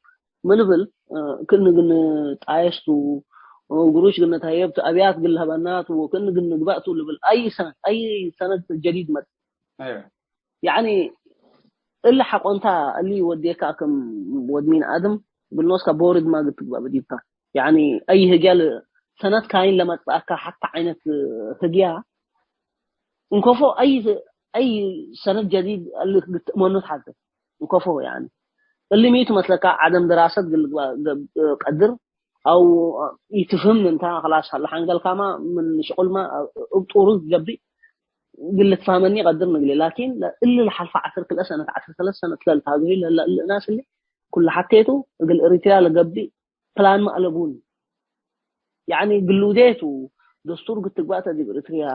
ምን ልብል፣ እ፣ ክእን ግን ጣየስቱ፣ እ፣ ግሩሽ ግን ተሀየብቱ፣ አብያት ግን ለሀበናቱ፣ ወክእን ግን ንግባእቱ ልብል አይ ሰነት፣ አይ ሰነት ጀዲድ መጽእ። አይወ። ያኒ እሊ ሐቆንታ እሊ ወዴካ ክም ወድ ሚን አድም እግል ኖስካ ቦርድ ማ ግትግባእ በዲብካ። ያኒ አይ ህግያ ለ-፣ ሰነት ካይን ለመጽአካ ሐታ ዐይነት ህግያ እንኮፎ አይ፣ አይ ሰነት ጀዲድ እሊ ግትእመኑ ተሐዘ እንኮፎ። ያኒ እሊ ሚቱ መስለካ ዐደም ድራሰት እግል ቀድር አው ኢትፍህም እንተ፣ ክላስ ለሐንገልካማ ምን ሽቁልማ እብ ጡሩ ገብእ እግል ልትፋህመኒ ቀድር ንግሌ። ላኪን እሊ ለሐልፈ ዐስር ክልኤ ሰነት፣ ዐስር ሰለስ ሰነት ለልትሃገዩ ለህላ እሊ እናስ እሊ ኩሉ ሐቴቱ እግል ኤሪትርያ ለገብእ ፕላን መአለቡኒ። ያኒ ግሉዴቱ ደስቱር ግትግባእተ ዲብ ኤሪትርያ፣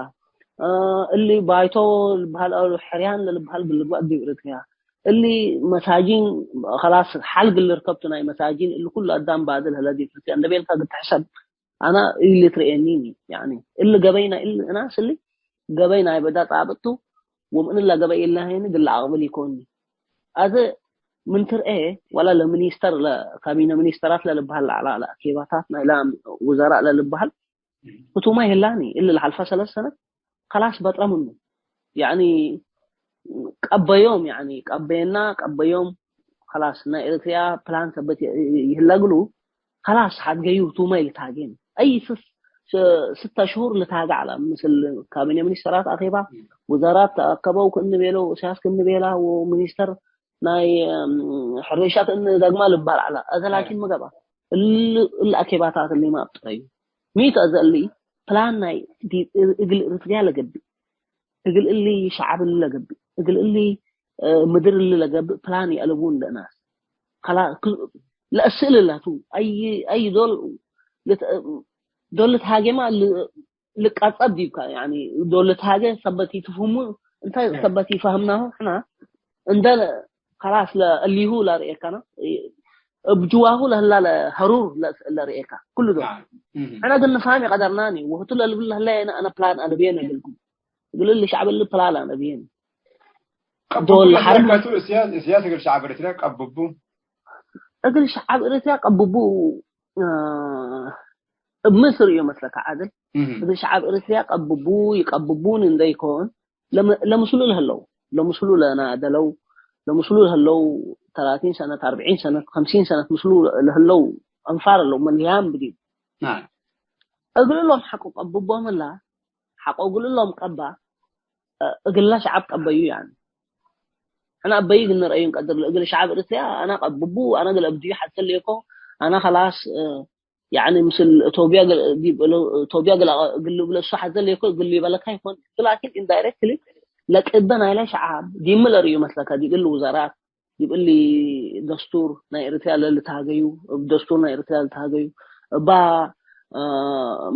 እ፣ እሊ ባይቶ ልብሃል አው ሕርያን ለልብሃል ግልግባእ ዲብ ኤሪትርያ፣ እሊ መሳጂን፣ ከላስ ሐል ግል ልርከብቱ ናይ መሳጂን፣ እሊ ኩሉ አዳም ባድል ህለ ዲብ ኤሪትርያ እንደ ቤልካ ግትሕሰብ፣ አና ኢልትርኤኒኒ። ያኒ እሊ ገበይ ናይ እሊ እናስ እሊ ገበይ ናይ በዳ ጻብጥ ቱ፣ ወምን እላ ገበይ እላ ሄኒ ግል አቅብል ኢኮኒ። አዘ ምን ትርኤ ወላ ለሚኒስተር፣ ለካቢነ ሚኒስተራት ለልብሃል ለዐላ ለአኬባታት ናይላ ውዘራእ ለልብሃል ህቱማ ይህላኒ እሊ ለሐልፈ ሰለስ ሰነት ከላስ በጥረ ምኑ። ያኒ ቀበዮም፣ ያኒ ቀበየና፣ ቀበዮም፣ ከላስ ናይ ኤሪትርያ ፕላን ሰበት ይህለ እግሉ፣ ከላስ ሐድገዩ ህቱመ ኢልትሃጌን። አይ ስስ-፣ ስ-፣ ስተ ሽሁር ልትሃገ ዐለ። ምስል ካቢኔ ሚኒስተራት አኼባ፣ ውዘራት ተአከበው ክእኒ ቤለው፣ እስያስ ክእኒ ቤላ፣ ወሚኒስተር ናይ፣ እም፣ ሕርሻት እኒ ደግማ ልባል ዐለ። አዘ ላኪን ሚ ገብአ? እል-፣ እሊ አኬባታት እሊ ማ አብጥረዩ። ሚቱ አዘ እሊ ፕላን ናይ ዲብ እግል ኤሪትርያ ለገብእ፣ እግል እሊ ሸዐብ እሊ ለገብእ፣ እግል እሊ፣ እ፣ ምድር እሊ ለገብእ ፕላን ይአለቡ እንደ እናስ። ከላ-፣ ክ-፣ ለአስእል እላቱ፣ አይ፣ አይ ዶል ልት-፣ ዶል ልትሃጌማ ል-፣ ልቃጸብ ዲብካ፣ ያኒ ዶል ልትሃጌ ሰበት ኢትፍህሙ፣ እንተ እ። ሰበት ኢፈህምናሁ ሕና፣ እንደ ከላስ ለእሊሁ ለርኤካና፣ እብ ጅዋሁ ለህላ ለሀሩር ለ-፣ ለርኤካ፣ ኩሉ ዶል። ናም። እህ። ሕነ ግን ንፋም ይቀደርናኒ፣ ወህቱ ለልብል ለህለ የነ አነ ፕላን አለብየን እግልኩም። እግል እሊ ሸዕብ እሊ ፕላን አለብየን። ቀብቡ ዶል ለሐርብ ለትረከቱ እስያስ፣ እስያስ እግል ሸዕብ ኤሪትርያ ቀብቡ። እግል ሸዕብ ኤሪትርያ ቀብቡ እ፣ እብ ምን ስርእዩ መስለከ ዓድል? እህ። እግል ሸዓብ ኤሪትርያ ቀብቡ ይቀብቡን እንደ ይኮን፣ ለመ-፣ ለምስሉ ለህለው፣ ለምስሉ ለናደለው፣ ለምስሉ ለህለው ተላቲን ሰነት፣ አርብዒን ሰነት፣ ከምሲን ሰነት ምስሉ ለህለው አንፋር አለው፣ መልህያም ብዲብ። ናም። እግል እሎም ሐቆ ቀብቦም እላ፣ ሐቆ እግል እሎም ቀባ፣ እ፣ እግላ ሸዓብ ቀበዩ፣ ያኒ። ሕና አበይ እግል ንርአዩ እንቀድር፣ እግል ሸዓብ ኤሪትርያ አና ቀብቡ፣ አና እግል አብድዩ ሐሰል ሌኮ፣ አና ከላስ፣ እ፣ ያኒ ምስል ቶብያ ገ-፣ ዲብ ለ-፣ ቶብያ ገለ እግል ልብለ እሱ ሐዘ ሌኮ እግል ሊበለካ ይኮን። ላኪን ኢንዳይሬክትሊ ለቅበ ናይለ ሸዓብ ዲብ ሚ ለርእዩ መስለከ ዲብ እሊ ውዘራት፣ ዲብ እሊ ደስቱር ናይ ኤሪትርያ ለልትሃገዩ፣ እብ ደስቱር ናይ ኤሪትርያ ልትሃገዩ፣ እባ፣ አ፣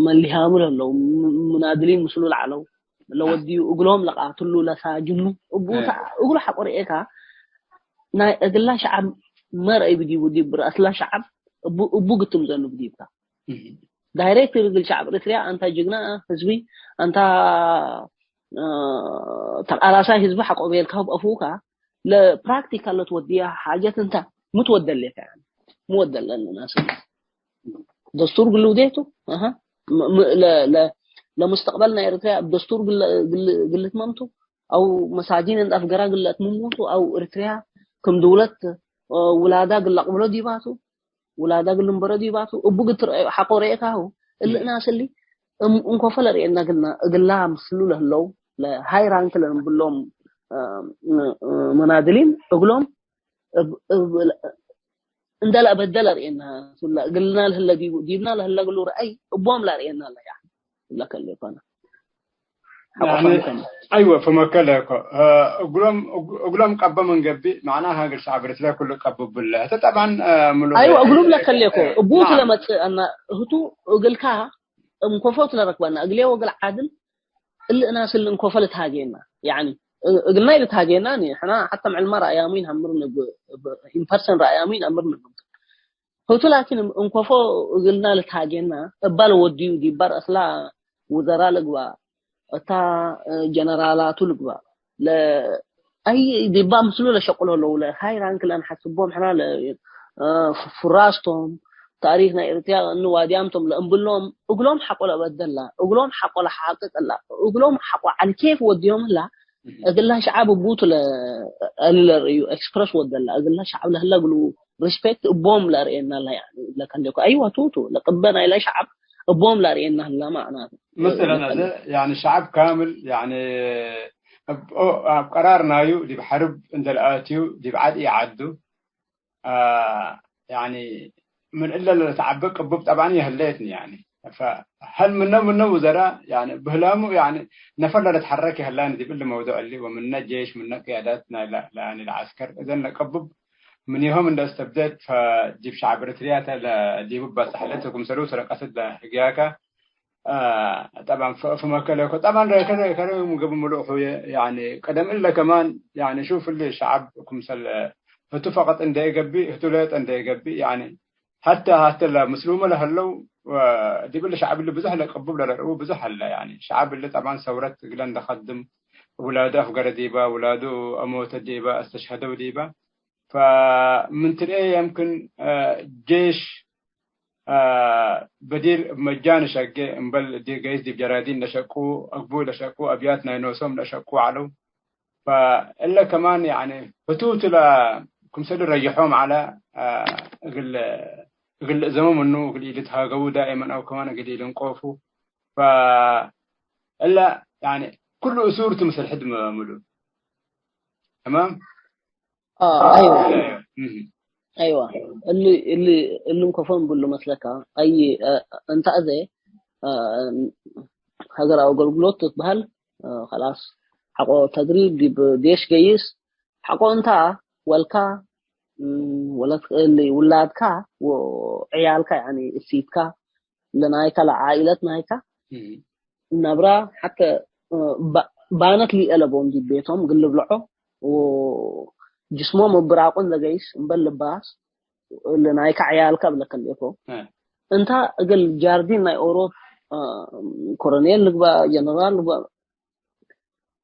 መልህያሙ ለህለው፣ ም-፣ ሙናድሊን ምስሉ ለዐለው፣ ለወድዩ እግሎም ለቃትሉ ለሳጅኑ፣ እቡ እ። ተ-፣ እግሉ ሐቆ ርኤካ፣ ናይ እግላ ሸዓብ መርአይ ብዲቡ ዲብ ረአስላ ሸዓብ እቡ፣ እቡ ግትም ዘኑ ብዲብካ። እህ። ዳይሬክት እግል ሸዓብ ኤሪትርያ አንታ ጅግና ህዝቢ፣ አንታ፣ አ፣ ተቃላሳይ ህዝቢ ሐቆ ቤልካ እብ አፉካ ለፕራክቲካል ለትወድያ ሓጀት እንተ ምትወደሌካ፣ ያኒ፣ ምወደለን ናስ ደስቱር ግሉ ውዴቱ፣ አሃ፣ ም-፣ ም-፣ ለ-፣ ለ-፣ ለሙስተቅበል ናይ ኤሪትርያ እብ ደስቱር ግለ-፣ ግል-፣ ግልትመምቱ፣ አው መሳጂን እንደ አፍገራ ግለ አትምሙቱ፣ አው ኤሪትርያ ክም ድውለት፣ አ፣ ውላዳ ግለ አቅብሎ ዲባቱ፣ ውላዳ እግል ልንበሮ ዲባቱ፣ እቡ እግል ትርአዩ ሐቆ ረኤካሁ፣ እሊ እም። እናስ እሊ እም-፣ እንኮፈ ለርኤና እግልና፣ እግላ ምስሉ ለህለው፣ ለሃይ ራንክ ለንብሎም፣ እ፣ እ፣ መናድሊን እግሎም እብ-፣ እብ-፣ እንደ ለአበደ ለርኤና፣ ሱላ እግልና ለህለ ዲቡ፣ ዲብና ለህለ እግሉ ረአይ እቦም ለርኤና ለያ። ለከሌ ኮነ። ሐቆ ያኒ፣ ፈምከኒ። አይወ፣ ፈመከ ለኮ። እ፣ እግሎም፣ እግ-፣ እግሎም ቀበ ምን ገብእ፣ መዕናሃ እግል ሸዕብ ኤሪትርያ ኩሉ ቀብብለ። ህተ ጠብዓን፣ እ፣ ምሉ አይወ፣ እግሉም ለከሌ እኮ። እ፣ እቡ ናም። ስለመጽእ አና እህቱ እግልካ እንኮፎት ለረክበና፣ እግሌ ወእግል ዓድል እሊ እናስ እሊ እንኮፈ ልትሃጌና። ያኒ፣ እ-፣ እግልናይ ልትሃጌና፣ ኒ፣ ሕና ሐተ ምዕልመ ረአያሙ ኢነአምር ንብ-፣ ብ-፣ ኢን ፐርሰን ረአያሙ ኢነአምር ንብ-፣ ህቱ ላኪን እንኮፎ እግልና ልትሃጌና፣ እባ ለወድዩ ዲብ ባር አስላ ውዘራ ልግባእ፣ እታ ጀነራላቱ ልግባእ፣ ለ-፣ አይ ዲባ ምስሉ ለሸቁሎ ለው ለሃይ ራንክ ለአንሐስቦም ሕና ለ-፣ ፍራስቶም፣ ታሪክ ናይ ኤርትርያ እኒ ዋድያምቶም ለእምብሎም፣ እግሎም ሐቆ ለበደላ፣ እግሎም ሐቆ ለሐቅቅላ፣ እግሎም ሐቆ ዐል ኬፍ ወድዮም ህላ፣ እግላ ሸዓብ እቡቱ ለ-፣ እሊ ለርእዩ ኤክስፕረስ ወደላ፣ እግላ ሸዓብ ለህለ እግሉ ሪስፔክት እቦም ለርእየና ላ፣ ያኒ፣ ለከንደኮ፣ አይዋ፣ ቱ፣ ቱ፣ ለቅበ ናይላ ሸዓብ እቦም ለርእየና ህላ ማዕናቱ። መሰለን፣ አዜ፣ ያኒ፣ ሸዓብ ካምል፣ ያኒ፣ እብ፣ ኦ፣ አብ ቀራር ናዩ፣ ዲብ ሐርብ እንደ ለአትዩ፣ ዲብ ዐድ ኢዐዱ፣ አ፣ ያኒ፣ ምን እለ ለተዐበ ቅቡብ ጠብዓን የህለየትኒ፣ ያኒ። ፈሀል ምነ ምነ ውዘራ፣ ያኒ፣ ብህላሙ፣ ያኒ፣ ነፈር ለልትሐረክ የህላኒ ዲብ እሊ መውዱዕ እሊ፣ ወምነ ጄሽ፣ ምነ ቅያዳት ናይ ለ-፣ ለ-፣ ያኒ፣ ለዐስከር፣ እዘን ለቅቡብ ምኒሆም እንደ አስተብደት፣ ፈዲብ ሸዐብ ኤሪትርያ ተ ለዲቡ በጽሐለት፣ ክምሰሉ ሰረቀትት ለህግያከ፣ አ፣ ጠብዓን ፈ-፣ ፈመከለ እኮ። ጠብዓን ከረ፣ ከረ ምግብ ምሉእ ሑየ፣ ያኒ፣ ቀደም እለ ከማን፣ ያኒ፣ ሹፍ እሊ ሸዐብ ክምሰል ህቱ ፈቀጥ እንደ ኢገብእ፣ ህቱ ሌጠ እንደ ኢገብእ፣ ያኒ፣ ሐተ፣ ሐተ ለምስሉመ ለህለው፣ ወዲብ እሊ ሸዐብ እሊ ብዙሕ ለቅቡብ ለለርእዉ ብዙሕ ሀለ፣ ያኒ፣ ሸዐብ እሊ ጠብዓን ሰውረት እግለ እንደ ከድም፣ ውላዱ አፍገረ ዲባ፣ ውላዱ አሞተ ዲባ፣ አስተሽሀደው ዲባ፣ ፈምን ትርኤ የምክን፣ አ፣ ጄሽ፣ አ፣ በዲር እብ መጃን ሸጌ፣ እምበል ዲ-፣ ገይስ ዲብ ጀራዲን ለሸቁ፣ አግቡይ ለሸቁ፣ አብያት ናይ ኖሶም ለሸቁ ዐለው። ፈእለ ከማን፣ ያኒ፣ ህቱቱ ለ-፣ ክምሰል ረይሖም ዐለ፣ አ፣ እግል፣ እግል ልእዘሙ ምኑ፣ እግል ኢልትሃገቡ ዳኢመን አው ከማን እግል ኢልንቆፉ። ፈእለ፣ ያኒ፣ ኩሉ እሱር ቱ ምስል ሕድ ም-፣ ምሉ። ተማም? አ፣ አይዋ። እህ። አይዋ። እሊ፣ እሊ፣ እሊ እንኮፎን ብሉ መስለካ። አይ፣ አ፣ እንተ አዜ፣ አ፣ ሀገራዊ አገልግሎት ትትበሀል፣ አ፣ ከላስ፣ ሐቆ ተድሪብ ዲብ ዴሽ ገይስ፣ ሐቆ እንታ ወልካ፣ እም፣ ወለት፣ እሊ ውላድካ ወዕያልካ፣ ያኒ እሲትካ፣ ለናይካ ለዓኢለት ናይካ እም። ነብራ ሐተ፣ እ፣ ባ-፣ ባነት ሊአለቦም ዲብ ቤቶም እግል ልብልዖ ወጅስሞም እብ ብራቁ እንደ ገይስ እምበል ልባስ ለናይካ ዕያልካ እብለከ ሌኮ። እ። እንታ እግል ጃርዲን ናይ ኦሮፕ፣ እ፣ ኮሎኔል ልግባእ፣ ጀነራል ልግባእ፣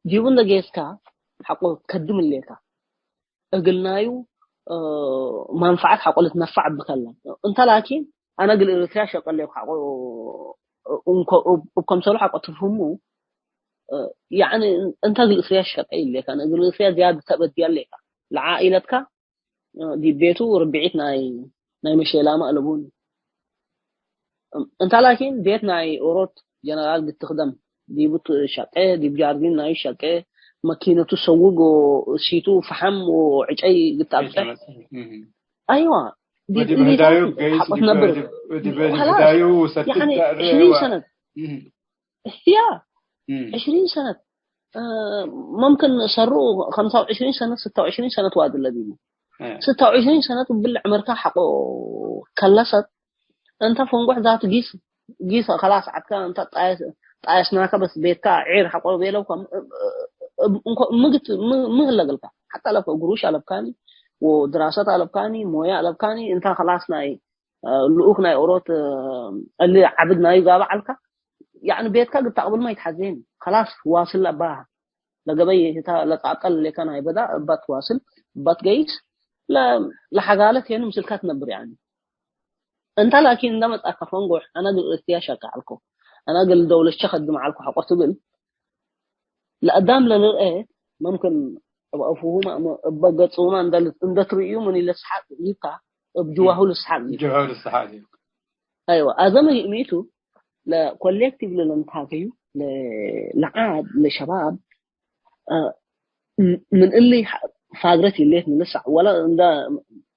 ዲቡ እንደ ጌስካ ሐቆ ከድም እሌካ። እግል ናዩ፣ እ፣ መንፈዐት ሐቆ ልትነፈዕ ብከላ። እንተ ላኪን አነ እግል ኤሪትርያ ሸቄ ሌኩ ሐቆ፣ እንኮ እብ፣ እብ ከምሰሉ ሐቆ ትፍህሙ፣ እ፣ ያዕኒ እንተ እግል ኤሪትርያ ሸቄ ኢሌካ፣ እግል ኤሪትርያ ዝያድ ተበድያ ሌካ። ለዓኢለትካ ዲብ ቤቱ ርብዒት ናይ፣ ናይ መሼላመ አለቡኒ። እንተ ላኪን ቤት ናይ ኦሮት ጀነራል ግትክደም፣ ዲቡ ትሸቄ፣ ዲብ ጃርዲን ናይ ሸቄ፣ መኪነቱ ሰውግ ወሲቱ ፈሐም ወዕጨይ ግት አብጽሕ። እህ። አይዋ፣ ዲብ ወዲብ እሊታት ህዳዩ ገይስ ሐቆት ዲብ፣ ነብር። ዲብ፣ ዲብ ኸላስ፣ ህዳዩ ሰትት ያኒ ተእሬ ዕሽሪን ወ-፣ ሰነት። እህ። ህያ፣ እም። ዕሽሪን ሰነት፣ እ፣ መምክን ሰሩ ኸምሳ ወዕሽሪን ሰነት፣ ስታ ወዕሽሪን ሰነት ዋድለ ዲቡ። እ። ስታ ወዕሽሪን ሰነት እብል ዕምርካ ሐቆ ከለሰት፣ እንተ ፈንጎሕ ዛቱ ጊስ፣ ጊስ ከላስ ዐድካ እንተ ጣየስ-፣ ጣየስናከ በስ ቤትካ ዒር ሐቆ ቤለውከ፣ ም-፣ እ-፣ እ-፣ እንኮ ምግት ም-፣ ምህለ እግልካ። ሐታ ለፈ ግሩሽ አለብካኒ፣ ወድራሰት አለብካኒ፣ ሞያ አለብካኒ፣ እንተ ከላስ ናይ፣ እ፣ ልኡክ ናይ ኦሮት፣ እ፣ እሊ ዐብድ ናዩ ጋብእ ዐልካ፣ ያዕኒ ቤትካ ግታ ቅብልመ ኢትሐዜኒ፣ ከላስ ዋስል ለባህ ለገበይ ህታ ለጻብጠ ለሌከ ናይ በዳ እባ ትዋስል፣ እባ ትገይስ፣ ለ-፣ ለሐጋለት የኒ ምስልካ ትነብር ያኒ። እንተ ላኪን እንደ መጽአከ ፈንጎሕ፣ አነ እግል ኤሪትርያ ሸቄ ዐልኮ፣ አነ እግል ደውለቼ ከድም ዐልኮ ሐቆ ትብል፣ ለአዳም ለልርኤ መምክን እብ አፉሁመ እበ ገጹመ እንደ ል-፣ እንደ ትርእዩ ምን ኢለስሐቅ ዲብካ፣ እብ ጅዋሁ ልስሐቅ ዲብካ። ጅዋሁ ልስሐቅ ዲብካ። አይወ፣ አዘ ሚ-፣ ሚቱ ለኮሌክቲቭ ለለንታገዩ ለ-፣ ለዓድ ለሸባብ፣ አ፣ ም-፣ ምን እሊ ሐ-፣ ፋግረት ይሌት ንልሳዕ ወለ እንደ፣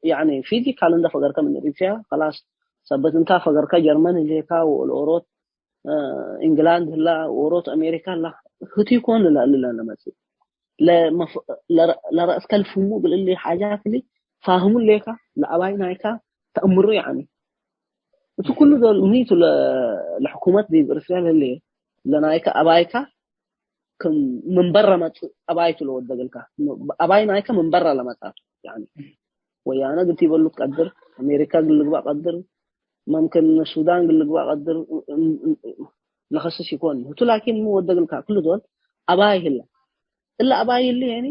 ያኒ ፊዚካል እንደ ፈገርከ ምን ኤሪትርያ ከላስ ሰበት እንታ ፈገርከ ጀርመን ህሌካ ወለኦሮት፣ አ፣ ኢንግላንድ ህላ ወኦሮት አሜሪካ ህላ ህቱ ይኮን ለእሊ ለነመጽእ። ለመፍ-፣ ለረ-፣ ለረአስከ ልፍህሙ እግል እሊ ሓጃት እሊ ፋህሙ ሌካ፣ ለአባይ ናይካ ተአምሩ፣ ያኒ እቱ ኩሉ ዶል ምኒቱ ለ-፣ ለሕኩመት ዲብ ኤሪትርያ ለህሌ ለናይካ አባይካ ክም ምን በረ መጽእ አባይ ቱ ለወደግልካ፣ አባይ ናይካ ምን በረ ለመጽአቱ፣ ያኒ ወያነ እግል ቲበሉ ትቀድር፣ አሜሪካ እግል ልግባእ ቀድር፣ መምክን ሱዳን እግል ልግባእ ቀድር፣ ለኸስስ ይኮን። ህቱ ላኪን ሚ ወደግልካ፣ ክሉ ዶል አባይ ህለ። እለ አባይ እሊ ሄኒ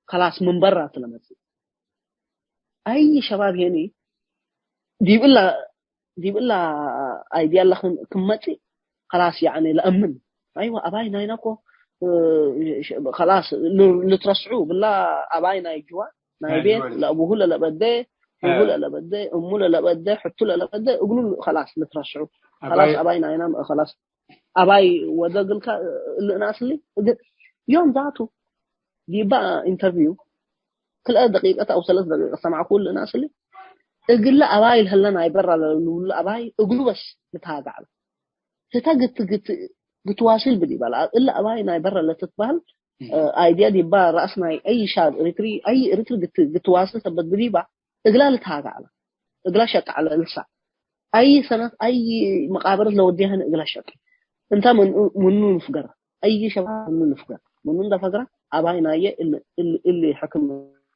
ከላስ ምን በራ ቱ ለመጽእ። አይ ሸባብ ሄኒ ዲብ እላ፣ ዲብ እላ አይዲያ ለክም-፣ ክም መጽእ ከላስ ያኒ ለአምን። አይወ አባይ ናይና እኮ፣ እ፣ ከላስ ል-፣ ልትረስዑ ብላ አባይ ናይ ጅዋ ናይ ናይ ቤት ጅዋ። ለአቡሁ ለለበደ፣ እ። እቡ ለለበደ፣ እሙ ለለበደ፣ ሕቱ ለለበደ፣ እግሉ ከላስ ልትረስዑ። አባይ ከላስ አባይ ናይና ከላስ አባይ ወደ እግልካ እሊ እናስሊ እግል ዮም ዛቱ ዲባ ኢንተርቪው ክልኤ ደቂቀት አው ሰለስ ደቂቀት ሰማዕኩ እሊ እናስሊ እግለ አባይ ለህለ ናይ በራ ለልብሉ አባይ እግሉ በስ ልትሃጋዕ ለ። ህተ ግት-፣ ግት-፣ ግትዋሲል ብዲባ ለ። እሊ አባይ ናይ በራ ለትትበህል፣ እም። እ፣ አይዲያ ዲባ ረአስ ናይ አይ ሻብ ኤሪትሪ፣ አይ ኤሪትሪ ግት-፣ ግትዋሲል ሰበት ብዲባ እግላ ልትሃጋዕ ለ። እግላ ሸቃዕ ለልሳ። አይ ሰነት አይ መቃብረት ለወዴህን እግላ ሸቅ። እንተ ምን-፣ ምኑ ንፍገር? አይ ሸባብ ምኑ ንፍገር? ምኑ እንደ ፈግረ አባይ ናየ እል-፣ እል-፣ እል ሕክም።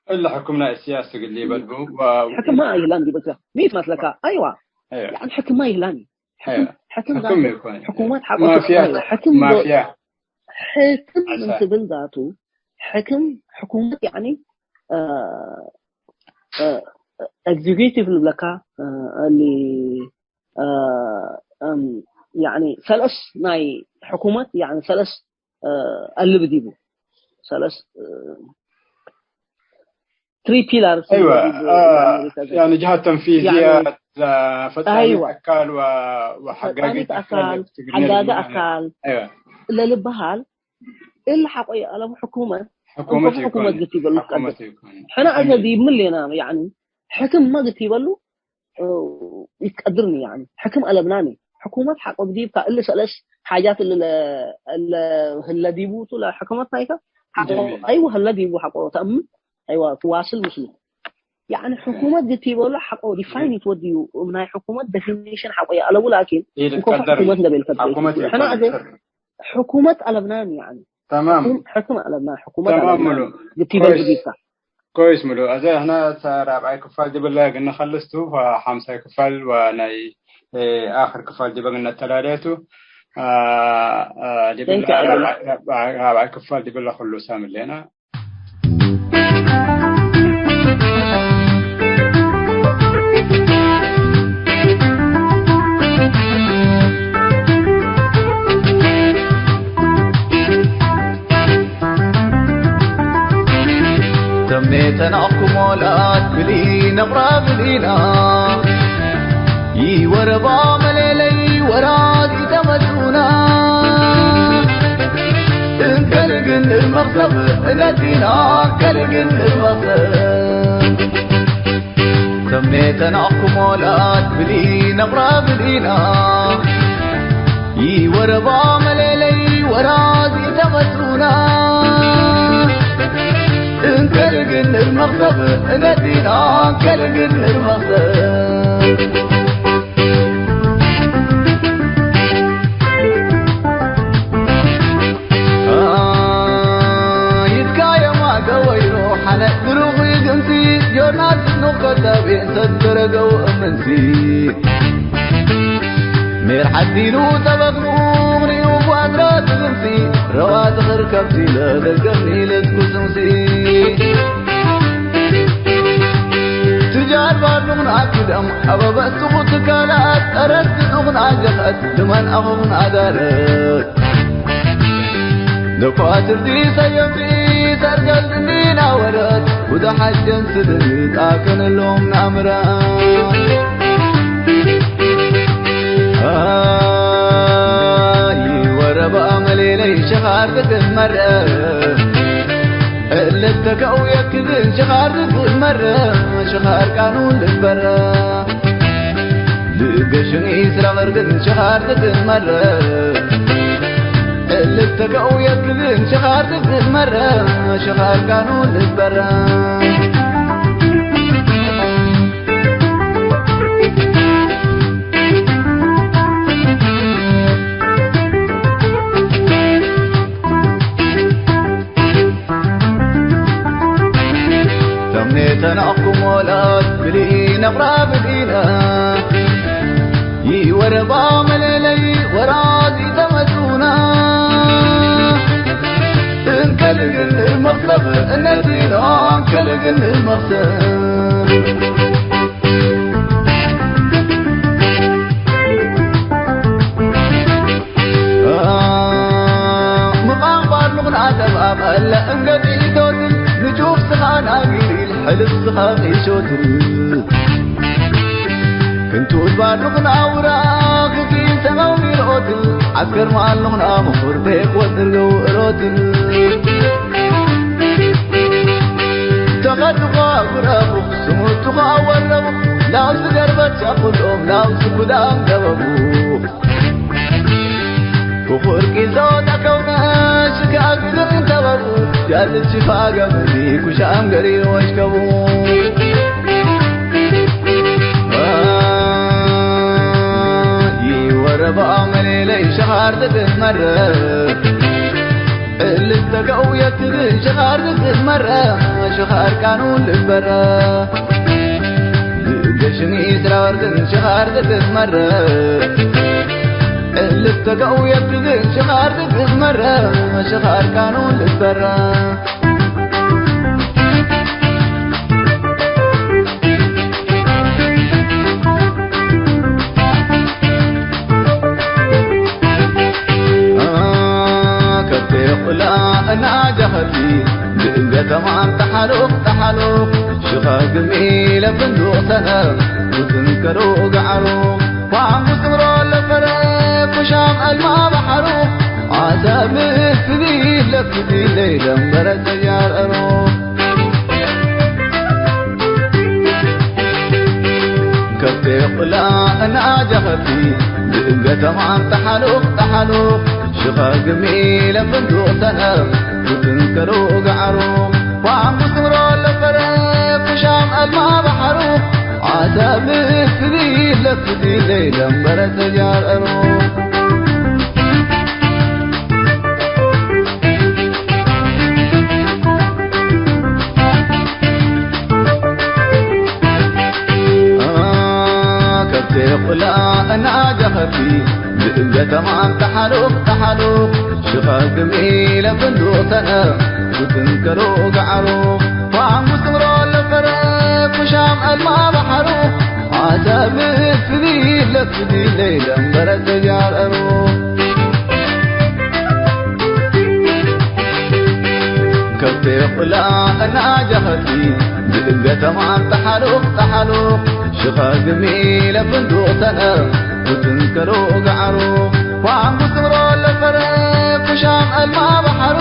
እለ ሕክምና እስያስ እግል ሊበልቡ ወ-፣ ሕክም ማ ይህላን ዲበ ሚት መስለካ? አይዋ። አየ። ያኒ ሕክም ማ ይህላን። ሕክም፣ አየ። ሕክም ሕክም ዛቱ ይኮን። ሕኩመት ሐቆ ማፍያ፣ ትትበለ። ሕክም ዶ-፣ ማፍያ። ሕክም ምን አሳ። ትብል ዛቱ፣ ሕክም፣ ሕኩመት ያኒ፣ አ፣ አ፣ ኤግዜኪዩቲቭ ንብለካ፣ አ፣ እሊ፣ አ፣ እም፣ ያኒ ሰለስ ናይ ሕኩመት፣ ያኒ ሰለስ፣ አ፣ አልብ ዲቡ። ሰለስ፣ አ፣ ትሪ ፒላርስ አይዋ፣ ዲቡ አ፣ ያኒ ሪከዘ-፣ ያኒ ጅሃት ተንፊዝያ፣ ያኒ ፈጻሚት አይዋ። አካል ወ-፣ ወሐጋጊት ፈጻሚት አካል፣ አካል፣ ትግርኛ ሐጋጊ ደግሞ አካል አይዋ። ለልበሃል፣ እሊ ሐቆ የአለቡ ሕኩመት፣ ሕኩመት እንኮ ይኮን። ሕኩመት ግት ይበሉ ሕኩመት ትቀድር። ይኮን። ሕነ አዘ ሕኩመት ዲብ ምን ሌና፣ ያኒ፣ ሕክም ማ ግት ይበሉ፣ እ፣ ይትቀድርኒ፣ ያኒ፣ ሕክም አለብናኒ። ሕኩመት ሐቆ ብዲብካ፣ እሊ ሰለስ ሓጃት እሊ ለ-፣ እለ ህለ ዲቡ ቱ ለሕኩመት ናይከ፣ ሐቆ፣ ጀሚል። አይወ፣ ህለ ዲቡ ሐቆ ተአምን፣ አይወ፣ ትዋስል ምስሉ። ያኒ፣ ሕኩመት ግት ይበሉ ሐቆ ዲፋይን ጀሚል። ይትወድዩ፣ እብ ናይ ሕኩመት ዴፊኒሽን ሐቆ የአለቡ፣ ላኪን፣ ኢድ እንኮ ቀደር። ሕኩመት ለቤል ከብደ ሕኩመት ይትወድዩ። ሕነ ይኮን። አዘ፣ ሕኩመት አለብናኒ፣ ያኒ። ተማም። ሕኩም-፣ ሕክም አለብና፣ ሕኩመት ተማም አለብና። ሙሉ። ግት ይበል ኮይስ። ብዲብካ። ኮይስ ሙሉ። አዜ ሕነ ተ-፣ ራብዓይ ክፋል ዲብለ ግነ ከልስቱ፣ ወሐምሳይ ክፋል ወናይ፣ እ፣ አክር ክፋል ዲበ ግነ ተላሌቱ። አ፣ አ፣ ዲብለ Thank you, አለና። ራብዓይ፣ ራብዓይ፣ ራብዓይ ክፋል ዲብለ ኩሉ ሳምሌና። ተናኩሞ ለአትብሊ ነብራ ብሊና፣ ይወረባ መሌለይ ወራዝ ኢተመጹና። እንከልግን እርመክሰብ እነዲና፣ እንከልግን እርመክሰብ። ሰሜ ተናኩሞ ለአትብሊ ነብራ ብሊና፣ ይወረባ መሌለይ ወራዝ ኢተመጹና። እንከልግን እርመክሰብ እነዲና፣ እንከልግን እርመክሰብ። ይትካየማ ገወይሮ ሐነ ድሩኹ ይግንሲ፣ ዮናስ ኑክ ከታቤ ሰደረገው እምንሲ። ሜር ሐዲኑ ተበግኑ ሪኡ ቧድራ ትግንሲ፣ ረዋ ዝኽር ከብሲ ለደገምኒ ልትኩስምሲ። ትጃር ባርኑኽን አኪደም አበበ እሱኹ ትካላት፣ ጠረስ ትዱኽን አጀኸት፣ ልመን አኹኽን አዳረት። ለኳትር ዲሰ የምሪ ሰርገል ድኒና ወረት፣ ወደ ሐጀን ስድሪ ጣከን ሎም ናምራ። አይ ወረባ መሌለይ ሸኻር ትትመረ፣ እልተከው የክድን ሸኻር ትትመረ፣ ሸኻር ቃኑን ልትበረ። ልገሽን ኢስራ መርግን ሸኻር ትትመረ፣ እልተከው የክድን ሸኻር ትትመረ፣ ሸኻር ቃኑን ልትበረ። ተምኔተ ነአኩም ወላት ብሊ ነቅራ ብሊና፣ ይወረባ መለለይ ወራዚ ተመጹና። እንከልግን መክሰብ እነዚና፣ እንከልግን መክሰብ። ምቃም ባርኑኽን አተባብ አለ እንገዲቶትን፣ ንጩፍ ስኻን አጊሪል ሕልፍ ስኻ ቂሾትን። ክንቱት ባርኑኽን አውራክ ኪን ሰመው ሚርኦትን፣ ዐስከር ማሉኽን አመኹር ቤክ ወድርገው እሮትን። ተኸድኳ ጉረቡኽ ስሙቱኻ ወረቡኽ፣ ላውስ ገርበት ሻቁሎም ላውስ ጉዳም ገበቡኽ። ክፉር ቂዞ ተከውነ ሽካክ ዝርን ተበቡ፣ ያልት ሽፋ ገብሪ ኩሻም ገሪ ወሽከቡ። ይወረባ መሌለይ ሸኻር ትትመረ፣ እልተከው የክድን ሸኻር ትትመረ፣ ሸኻር ቃኑን ልበረ። ልገሽኒ ስራወርትን ሸኻር ትትመረ፣ እልተከው የክድን ሸኻር ትትመረ፣ ሸኻር ቃኑን ልበረ። ከብቴ ኩላ እናጀኸቲ፣ ብእገተማን ተሓሉቅ ተሓሉቅ፣ ሽኸግሚ ለፍንዱቅ ሰነብ፣ ውትንከሩ ገዓሩ፣ ፋንጉ ትምሮ ለፈረ፣ ኩሻም አልማ በሐሩ፣ ዓሰብ ምስቢ ለፍዲ ለይደንበረ ተጃር አሩ። ከብቴ ኩላ እናጀኸቲ፣ ብእገተማን ተሓሉቅ ተሓሉቅ፣ ሽኸግሚ ለፍንዱቅ ሰነብ፣ ውትንከሩ ገዓሩ፣ ፋንጉ ትምሮ ለፈረ፣ ኩሻም አልማ በሐሩ፣ ዓሰብ ምስቢ ለፍዲ ለይደንበረ ተጃር አሩ። ከብቴ ኩላ እናጀኸቲ፣ ብእገተማን ተሓሉቅ ተሓሉቅ፣ ሽኸግሚ ለፍንዱቅ ሰነብ፣ ውትንከሩ ገዓሩ፣ ፋንጉ ትምሮ ለፈረ፣ ኩሻም አልማ በሐሩ፣ ዓሰብ ምስቢ ለፍዲ ለይደንበረ ተጃር አሩ። ከብቴ ኩላ እናጀኸቲ፣ ብእንገ ተማን ተሓሉቅ ተሓሉቅ፣ ሽኸ ግሚ ለፍንዱቅ ተነር፣ ወትንከሮ ገዓሩ፣ ፋንጉ ስምሮ ለፈረ፣ ኩሻም አልማ በሐሩ፣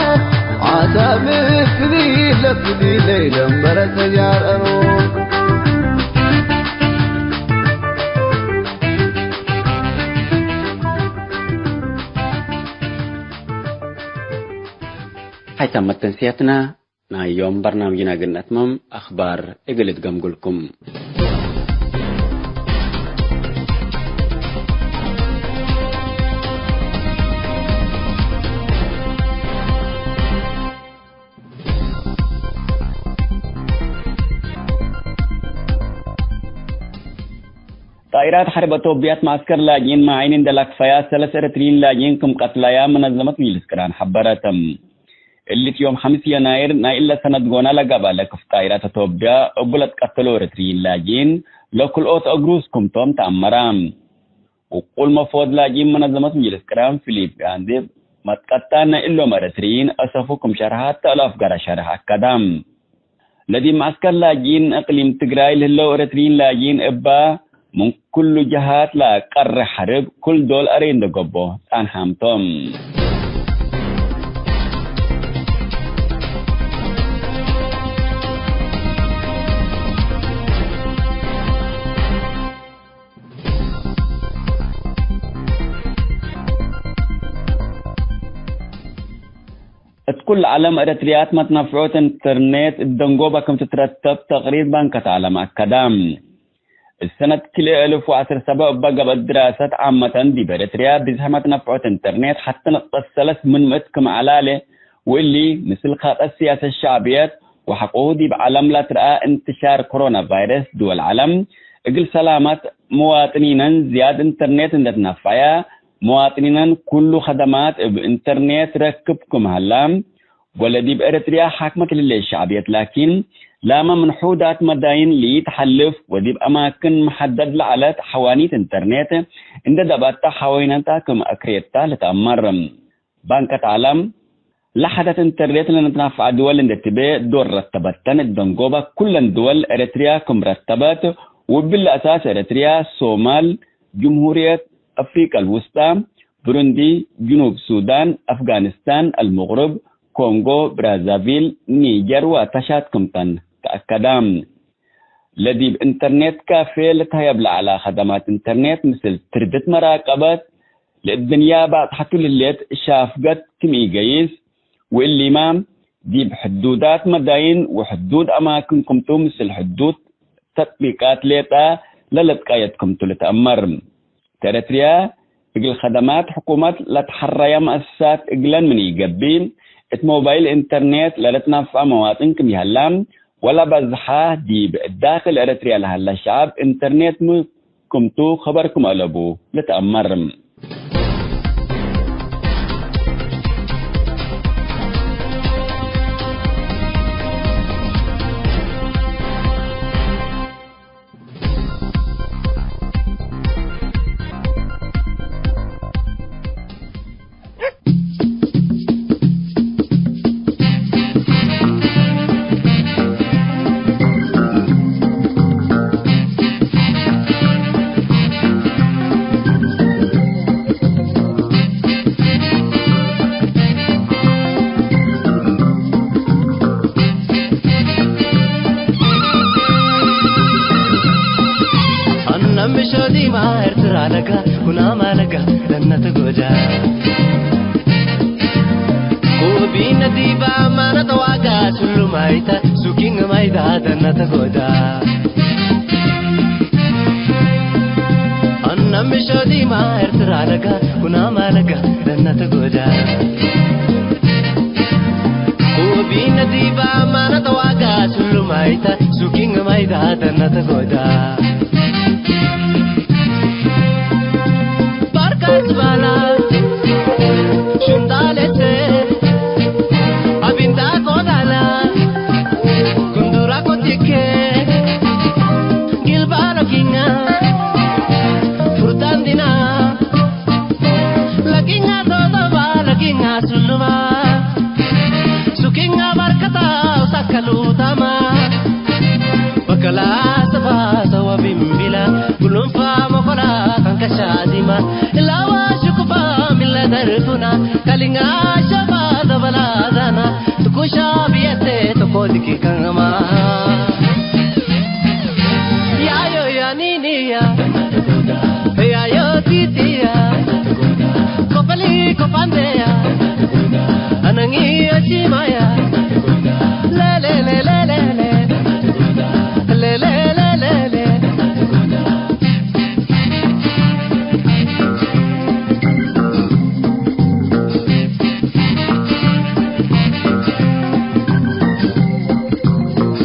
ዓሰብ ፍዲ ለፍዲ ለይደንበረ ተጃረሩ። ሐይታም መተንስያትና ናይ ዮም በርናምጅና እግል ነትመም፣ አኽባር እግል እትገምጉልኩም። ጣኢራት ሐርብ አቶብያት መዐስከር ላጅኢን መዓይን እንደ ለክፈያ፣ ሰለስ ኤረትርይን ላጅኢን ክም ቀትለያ መነዘመት ምጅልስ ቅራን ሐበረት። እሊት ዮም ሐምስ የናይር ናይ እለ ሰነት ጎና ለገብአ ለክፍ ጣኢራት አቶብያ እቡ ለትቀተሉ ኤረትርይን ላጅኢን ለክልኦት እግሩስ ክምቶም ተአመረ። ውቁል መፎድ ላጅኢን መነዘመት ምጅልስ ቅራን ፊሊፕ ጋንዴ መትቀጣ ናይ እሎም ኤረትርይን አሰፉ ክም ሸርሐት ተአላፍ ገረ ሸርሕ አከደ። ለዲብ መዐስከር ላጅኢን እቅሊም ትግራይ ለህለው ኤረትርይን ላጅኢን እባ ምን ኩሉ ጀሃት ለአቀርሕ ሐርብ፣ ኩል ዶል አሬ እንደ ገብኦ ጸንሐም ቶም። እት ኩል ዐለም ኤረትርያት መትነፍዖት ኢንተርኔት እት ደንጎበ ክም ትትረተብ ተቅሪር ባንከት ዐለም አከደ። እት ሰነት ክልኤ እልፍ ወዐስር ሰበብ እበ ገብአት ድራሰት ዓመተን ዲብ ኤረትርያ ብዝሐ መትነፍዖት ኢንተርኔት ሐቴ ንቅጠት ሰለስ ምን ምእት ክም ዐላለ፣ ወእሊ ምስል ካጠ ሲያሰት ሸዕብየት ወሐቆሁ ዲብ ዐለም ለትረአ እንትሻር ኮሮና ቫይረስ ድወል ዐለም እግል ሰላመት መዋጥኒነን ዝያድ ኢንተርኔት እንደ ትነፈዐያ፣ መዋጥኒነን ኩሉ ከደማት እብ ኢንተርኔት ረክብ ክም ሀላ፣ ወለ ዲብ ኤረትርያ ሓክመት ለህሌት ሸዕብየት ላኪን፣ ላመ ምን ሑዳት መዳይን ለኢተሐልፍ ወዲብ አማክን መሐደድ ለዐለት ሐዋኒት ኢንተርኔት እንደ ደብአተ ሐወይነታ ክም አክሬታ ልትአመር። ባንከት ዐለም፣ ለሐደት ኢንተርኔት ለልትናፈዐ ድወል እንዴ ትቤ ዶር ረተበተን፣ እት ደንጎበ ኩለን ድወል ኤረትርያ ክም ረተበት፣ ወእብሊ አሳስ ኤረትርያ፣ ሶማል፣ ጅምሁርየት አፍሪቀ አልውስጣ፣ ብሩንዲ፣ ጅኑብ ሱዳን፣ አፍጋኒስታን፣ አልመግርብ፣ ኮንጎ ብራዛቪል፣ ኒጀር ወአታሻት ክምተን ተአከደ። ለዲብ ኢንተርኔት ካፌ ለተሀየብ ለዐለ ከደማት ኢንተርኔት ምስል ትርድት መራቀበት፣ ለእድንያ ባጽሐቱ ለህሌት ሻፍገት ክም ኢገይስ፣ ወእሊመ ዲብ ሕዱዳት መዳይን ወሕዱድ አማክን ክምቱ ምስል ሕዱድ ተጥቢቃት ሌጠ ለልትቀየድ ክምቱ ልትአመር። ኤረትርያ እግል ከደማት ሕኩመት ለትሐረየ መአሰሳት እግለን ምን ኢገብእ፣ እት ሞባይል ኢንተርኔት ለልትነፈዐ መዋጥን ክም ይሀላ፣ ወለበዝሐ ዲብ ዳክል ኤረትርያ ለሀለ ሸዐብ ኢንተርኔት ሚ ክምቱ ከበር ክም አለቡ ልትአመር። አነ ምሾ ዲማ ኤርትራ ለጋ፣ ኩናማ ለጋ፣ ለነተ ጎዳ። ኩቢነ ዲባ ማነ ተዋጋ፣ ሱሉ ማይታ፣ ሱኪንግ ማይዳ፣ ደነተ ጎዳ። አነ ምሾ ዲማ ኤርትራ ለጋ፣ ኩናማ ለጋ፣ ደነተ ጎዳ። ኩቢነ ዲባ ማነ ተዋጋ፣ ሱሉ ማይታ፣ ሱኪንግ ማይዳ፣ ደነተ ጎዳ። ባርካት ባላ፣ ሹንጣሌቴ፣ አቢንዳ ቆዳላ፣ ኩንዱራ ኮቲኬ፣ ጊልባ ለኪኛ፣ ፉርታንዲና፣ ለኪኛ ቶቶባ፣ ለኪኛ ሱሉማ፣ ሱኪኛ ባርከት ትኩሻ ብየቴ ተኮድኪ ከንገማ። ያዮ ያኒኒያ፣ ያዮ ቲቲያ፣ ኮፈሊ ኮፋንዴያ፣ አነንጊ አቺማያ፣ ለለለለለለ፣ ለለለለለ።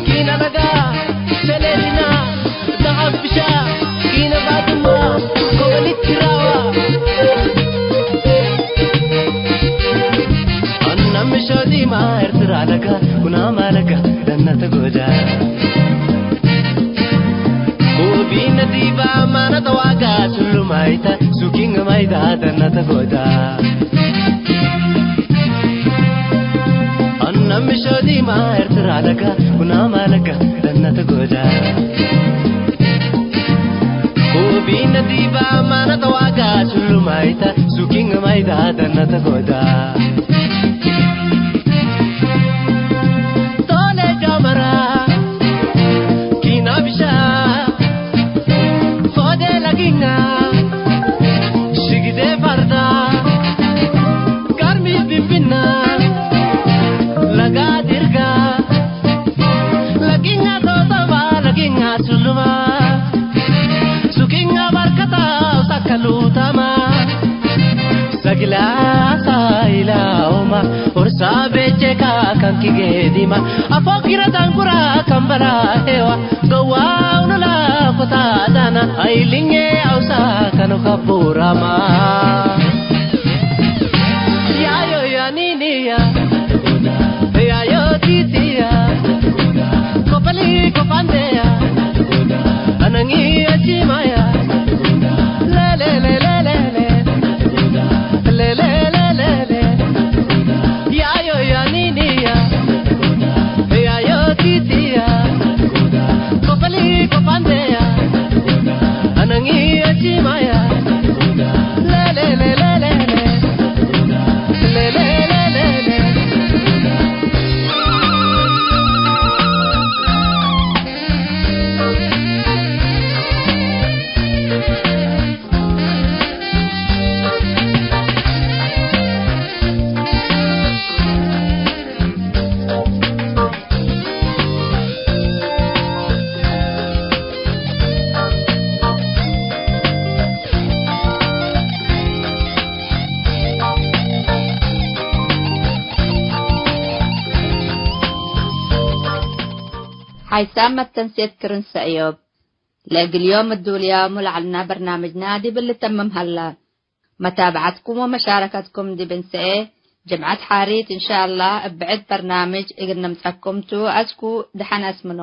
ኪነ ለጋ፣ ሸሌሊና፣ ደዓብ ብሻ፣ ኪነ ባድማ፣ ኮበሊት ኪራዋ። አናምሻ ዲማ ኤርትራ ለጋ፣ ኩናማ ለጋ፣ ደነተ ጎዳ። ኩቢነ ዲባ ማነ ተዋጋ፣ ሱሉ ማይታ፣ ሱኪንግ ማይታ፣ ደነተ ጎዳ። አናምሻ ዲማ ኤርትራ ለጋ፣ ኩናማ ለጋ፣ ደነተ ጎዳ። ኩቢነ ዲባ ማነ ተዋጋ፣ ሱሉ ማይታ፣ ሱኪንግ ማይታ፣ ደነተ ጎዳ። ቶሌ ጃመራ፣ ኪና ብሻ፣ ፎዴ ለጊኛ፣ ሽግዴ ፈርዳ፣ ጋርሚ ቢቢና፣ ለጋ ዲርጋ፣ ለጊኛ ቶቶባ፣ ለጊኛ ሱሉማ፣ ሱኪኛ በርከታ፣ ሰከሉታማ፣ ሰግላ ሳይላውማ፣ ኦርሳ ቤቼካ ከንኪ ጌዲማ፣ አፎ ኪረ ዳንጉራ ከንበላ ሄዋ፣ ገዋው ኑላ ኩታዳና፣ አይልኜ አውሳ ከኑ ከቡራማ። ያዮ ያኒኒያ፣ ያዮ ቲቲያ፣ ኮፈሊ ኮፋንዴያ፣ አነንጊ አቺማያ፣ ለለለለለለ፣ ለለለለለ። ያዮ ያኒኒያ፣ ያዮ ቲቲያ፣ ኮፈሊ ኮፋንዴያ፣ አነንጊ አቺማያ፣ ለለለለለለ፣ ለለለለለ። ሓይሳም መተንሴት ክርን ሰእዮብ። ለእግል ዮም እዱልያሙ ለዐልና በርናምጅና ዲብ ልተምም ሀላ። መታብዐትኩም ወመሻረከትኩም ዲብ እንሰኤ ጅምዐት ሓሪት እንሻአላህ እብ ብዕድ በርናምጅ እግል ነምጸኩም ቱ። አስኩ ደሐን አስምኖ።